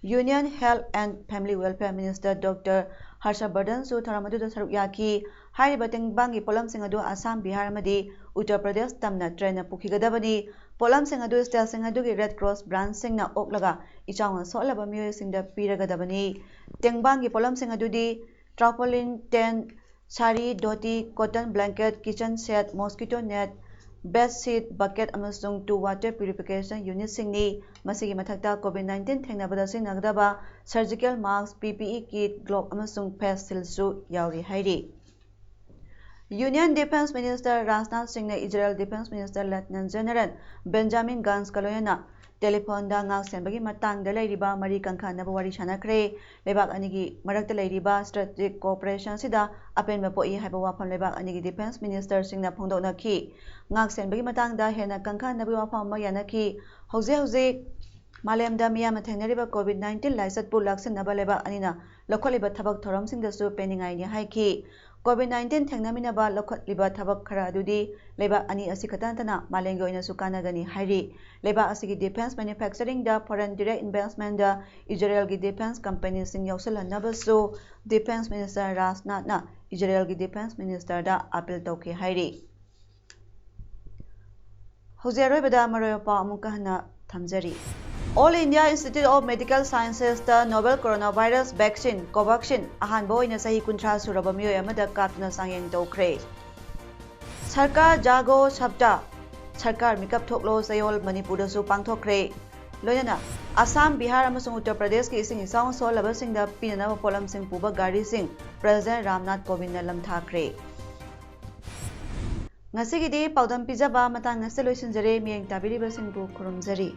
Union Health and Family Welfare Minister Doctor ꯍꯔꯁꯕꯔꯙꯟꯁꯨ ꯊꯧꯔꯝ ꯑꯗꯨꯗ ꯁꯔꯨꯛ ꯌꯥꯈꯤ꯫ ꯍꯥꯏꯔꯤꯕ ꯇꯦꯡꯕꯥꯡꯒꯤ ꯄꯣꯠꯂꯝꯁꯤꯡ ꯑꯗꯨ ꯑꯁꯥꯝ, ꯕꯤꯍꯥꯔ ꯑꯃꯗꯤ ꯎꯠꯇꯔ ꯄ꯭ꯔꯗꯦꯁ ꯇꯝꯅ ꯇ꯭ꯔꯦꯟꯅ ꯄꯨꯈꯤꯒꯗꯕꯅꯤ꯫ ꯄꯣꯠꯂꯝꯁꯤꯡ ꯑꯗꯨ ꯁ꯭ꯇꯦꯠꯁꯤꯡ ꯑꯗꯨꯒꯤ ꯔꯦꯗ ꯀ꯭ꯔꯣꯁ ꯕ꯭ꯔꯥꯟꯆꯁꯤꯡꯅ ꯑꯣꯛꯂꯒ ꯏꯆꯥꯎꯅ ꯁꯣꯛꯍꯜꯂꯕ ꯃꯤꯑꯣꯏꯁꯤꯡꯗ ꯄꯤꯔꯒꯗꯕꯅꯤ꯫ ꯇꯦꯡꯕꯥꯡꯒꯤ ꯄꯣꯠꯂꯝꯁꯤꯡ ꯑꯗꯨꯗꯤ tarpaulin, tent, sari, dhoti, cotton blanket, kitchen set, mosquito net, bed sheet, bucket ꯑꯃꯁꯨꯡ two water purification unitꯁꯤꯡꯅꯤ꯫ ꯃꯁꯤꯒꯤ ꯃꯊꯛꯇ ꯀꯣꯚꯤꯗ ꯅꯥꯏꯟꯇꯤꯟ ꯊꯦꯡꯅꯕꯗ ꯁꯤꯖꯤꯟꯅꯒꯗꯕ surgical mask, P P E kit, glove ꯑꯃꯁꯨꯡ ꯐꯦꯁ ꯁꯤꯜꯗꯁꯨ ꯌꯥꯎꯔꯤ ꯍꯥꯏꯔꯤ꯫ ꯌꯨꯅꯤꯌꯟ ꯗꯤꯐꯦꯟꯁ ꯃꯤꯅꯤꯁꯇꯔ ꯔꯥꯖꯅꯥꯊ ꯁꯤꯡꯅ Israel defence minister lieutenant general Benjamin ꯒꯥꯟꯁꯀ ꯂꯣꯏꯅꯅ ꯇꯦꯂꯤꯐꯣꯟꯗ ꯉꯥꯛ ꯁꯦꯟꯕꯒꯤ ꯃꯇꯥꯡꯗ ꯂꯩꯔꯤꯕ ꯃꯔꯤ ꯀꯟꯈꯠꯅꯕ ꯋꯥꯔꯤ ꯁꯥꯟꯅꯈ꯭ꯔꯦ꯫ ꯂꯩꯕꯥꯛ ꯑꯅꯤꯒꯤ ꯃꯔꯛꯇ ꯂꯩꯔꯤꯕ ꯁ꯭ꯇ꯭ꯔꯦꯇꯦꯖꯤꯛ ꯀꯣꯑꯣꯄꯔꯦꯁꯟ ꯑꯁꯤꯗ ꯑꯄꯦꯟꯕ ꯄꯣꯛꯏ ꯍꯥꯏꯕ ꯋꯥꯐꯝ ꯂꯩꯕꯥꯛ ꯑꯅꯤꯒꯤ ꯗꯤꯐꯦꯟꯁ ꯃꯤꯅꯤꯁꯇꯔꯁꯤꯡꯅ ꯐꯣꯡꯗꯣꯛꯅꯈꯤ꯫ ꯉꯥꯛ ꯁꯦꯟꯕꯒꯤ ꯃꯇꯥꯡꯗ ꯍꯦꯟꯅ ꯀꯟꯈꯠꯅꯕꯒꯤ ꯋꯥꯐꯝ ꯑꯃ ꯌꯥꯅꯈꯤ꯫ ꯍꯧꯖꯤꯛ ꯍꯧꯖꯤꯛ ꯃꯥꯂꯦꯝꯗ ꯃꯤꯌꯥꯝꯅ ꯊꯦꯡꯅꯔꯤꯕ COVID nineteen ꯂꯥꯏꯆꯠꯄꯨ ꯂꯥꯛꯁꯤꯟꯅꯕ ꯂꯩꯕꯥꯛ ꯑꯅꯤꯅ ꯂꯧꯈꯠꯂꯤꯕ ꯊꯕꯛ ꯊꯧꯔꯝꯁꯤꯡꯗꯁꯨ ꯄꯦꯟꯅꯤꯡꯉꯥꯏꯅꯤ ꯍꯥꯏꯈꯤ꯫ COVID nineteen ꯊꯦꯡꯅꯃꯤꯟꯅꯕ ꯂꯧꯈꯠꯂꯤꯕ ꯊꯕꯛ ꯈꯔ ꯑꯗꯨꯗꯤ ꯂꯩꯕꯥꯛ ꯑꯅꯤ ꯑꯁꯤ ꯈꯛꯇ ꯅꯠꯇꯅ ꯃꯥꯂꯦꯝꯒꯤ ꯑꯣꯏꯅꯁꯨ ꯀꯥꯟꯅꯒꯅꯤ ꯍꯥꯏꯔꯤ꯫ ꯂꯩꯕꯥꯛ ꯑꯁꯤꯒꯤ defence manufacturing ꯗ foreign direct investment ꯗ ꯏꯖꯔꯦꯜꯒꯤ defence company ꯁꯤꯡ ꯌꯥꯎꯁꯤꯜꯍꯟꯅꯕꯁꯨ defence minister ꯔꯥꯖꯅꯥꯊꯅ ꯏꯖꯔꯦꯜꯒꯤ defence minister ꯗ appeal ꯇꯧꯈꯤ ꯍꯥꯏꯔꯤ꯫ ꯍꯧꯖꯤꯛ ꯑꯔꯣꯏꯕꯗ ꯃꯔꯨꯑꯣꯏꯕ ꯄꯥꯎ ꯑꯃꯨꯛꯀ ꯍꯟꯅ ꯊꯝꯖꯔꯤ꯫ All India Institute of Medical Sciences ꯇ novel coronavirus vaccine Covaxin ꯑꯍꯥꯟꯕ ꯑꯣꯏꯅ ꯆꯍꯤ ꯀꯨꯟꯊ꯭ꯔꯥ ꯁꯨꯔꯕ ꯃꯤꯑꯣꯏ ꯑꯃꯗ ꯀꯥꯞꯇꯨꯅ ꯆꯥꯡꯌꯦꯡ ꯇꯧꯈ꯭ꯔꯦ꯫ ꯁꯔꯀꯥꯔ ꯖꯥꯒꯣ ꯁꯞꯇꯥ, ꯁꯔꯀꯥꯔ ꯃꯤꯀꯞ ꯊꯣꯛꯂꯣ ꯆꯌꯣꯜ ꯃꯅꯤꯄꯨꯔꯗꯁꯨ ꯄꯥꯡꯊꯣꯛꯈ꯭ꯔꯦ꯫ ꯂꯣꯏꯅꯅ ꯑꯁꯥꯝ, ꯕꯤꯍꯥꯔ ꯑꯃꯁꯨꯡ ꯎꯠꯇꯔ ꯄ꯭ꯔꯗꯦꯁꯀꯤ ꯏꯁꯤꯡ ꯏꯆꯥꯎꯅ ꯁꯣꯛꯍꯜꯂꯕꯁꯤꯡꯗ ꯄꯤꯅꯅꯕ ꯄꯣꯠꯂꯝꯁꯤꯡ ꯄꯨꯕ ꯒꯥꯔꯤꯁꯤꯡ ꯄ꯭ꯔꯦꯁꯤꯗꯦꯟ ꯔꯥꯝꯅꯥꯊ ꯀꯣꯕꯤꯟꯗꯅ ꯂꯝꯊꯥꯈ꯭ꯔꯦ꯫ ꯉꯁꯤꯒꯤꯗꯤ ꯄꯥꯎꯗꯝ ꯄꯤꯖꯕ ꯃꯇꯥꯡ ꯑꯁꯤꯗ ꯂꯣꯏꯁꯤꯟꯖꯔꯦ꯫ ꯃꯤꯠꯌꯦꯡ ꯇꯥꯕꯤꯔꯤꯕꯁꯤꯡꯕꯨ ꯈꯨꯔꯨꯝꯖꯔꯤ꯫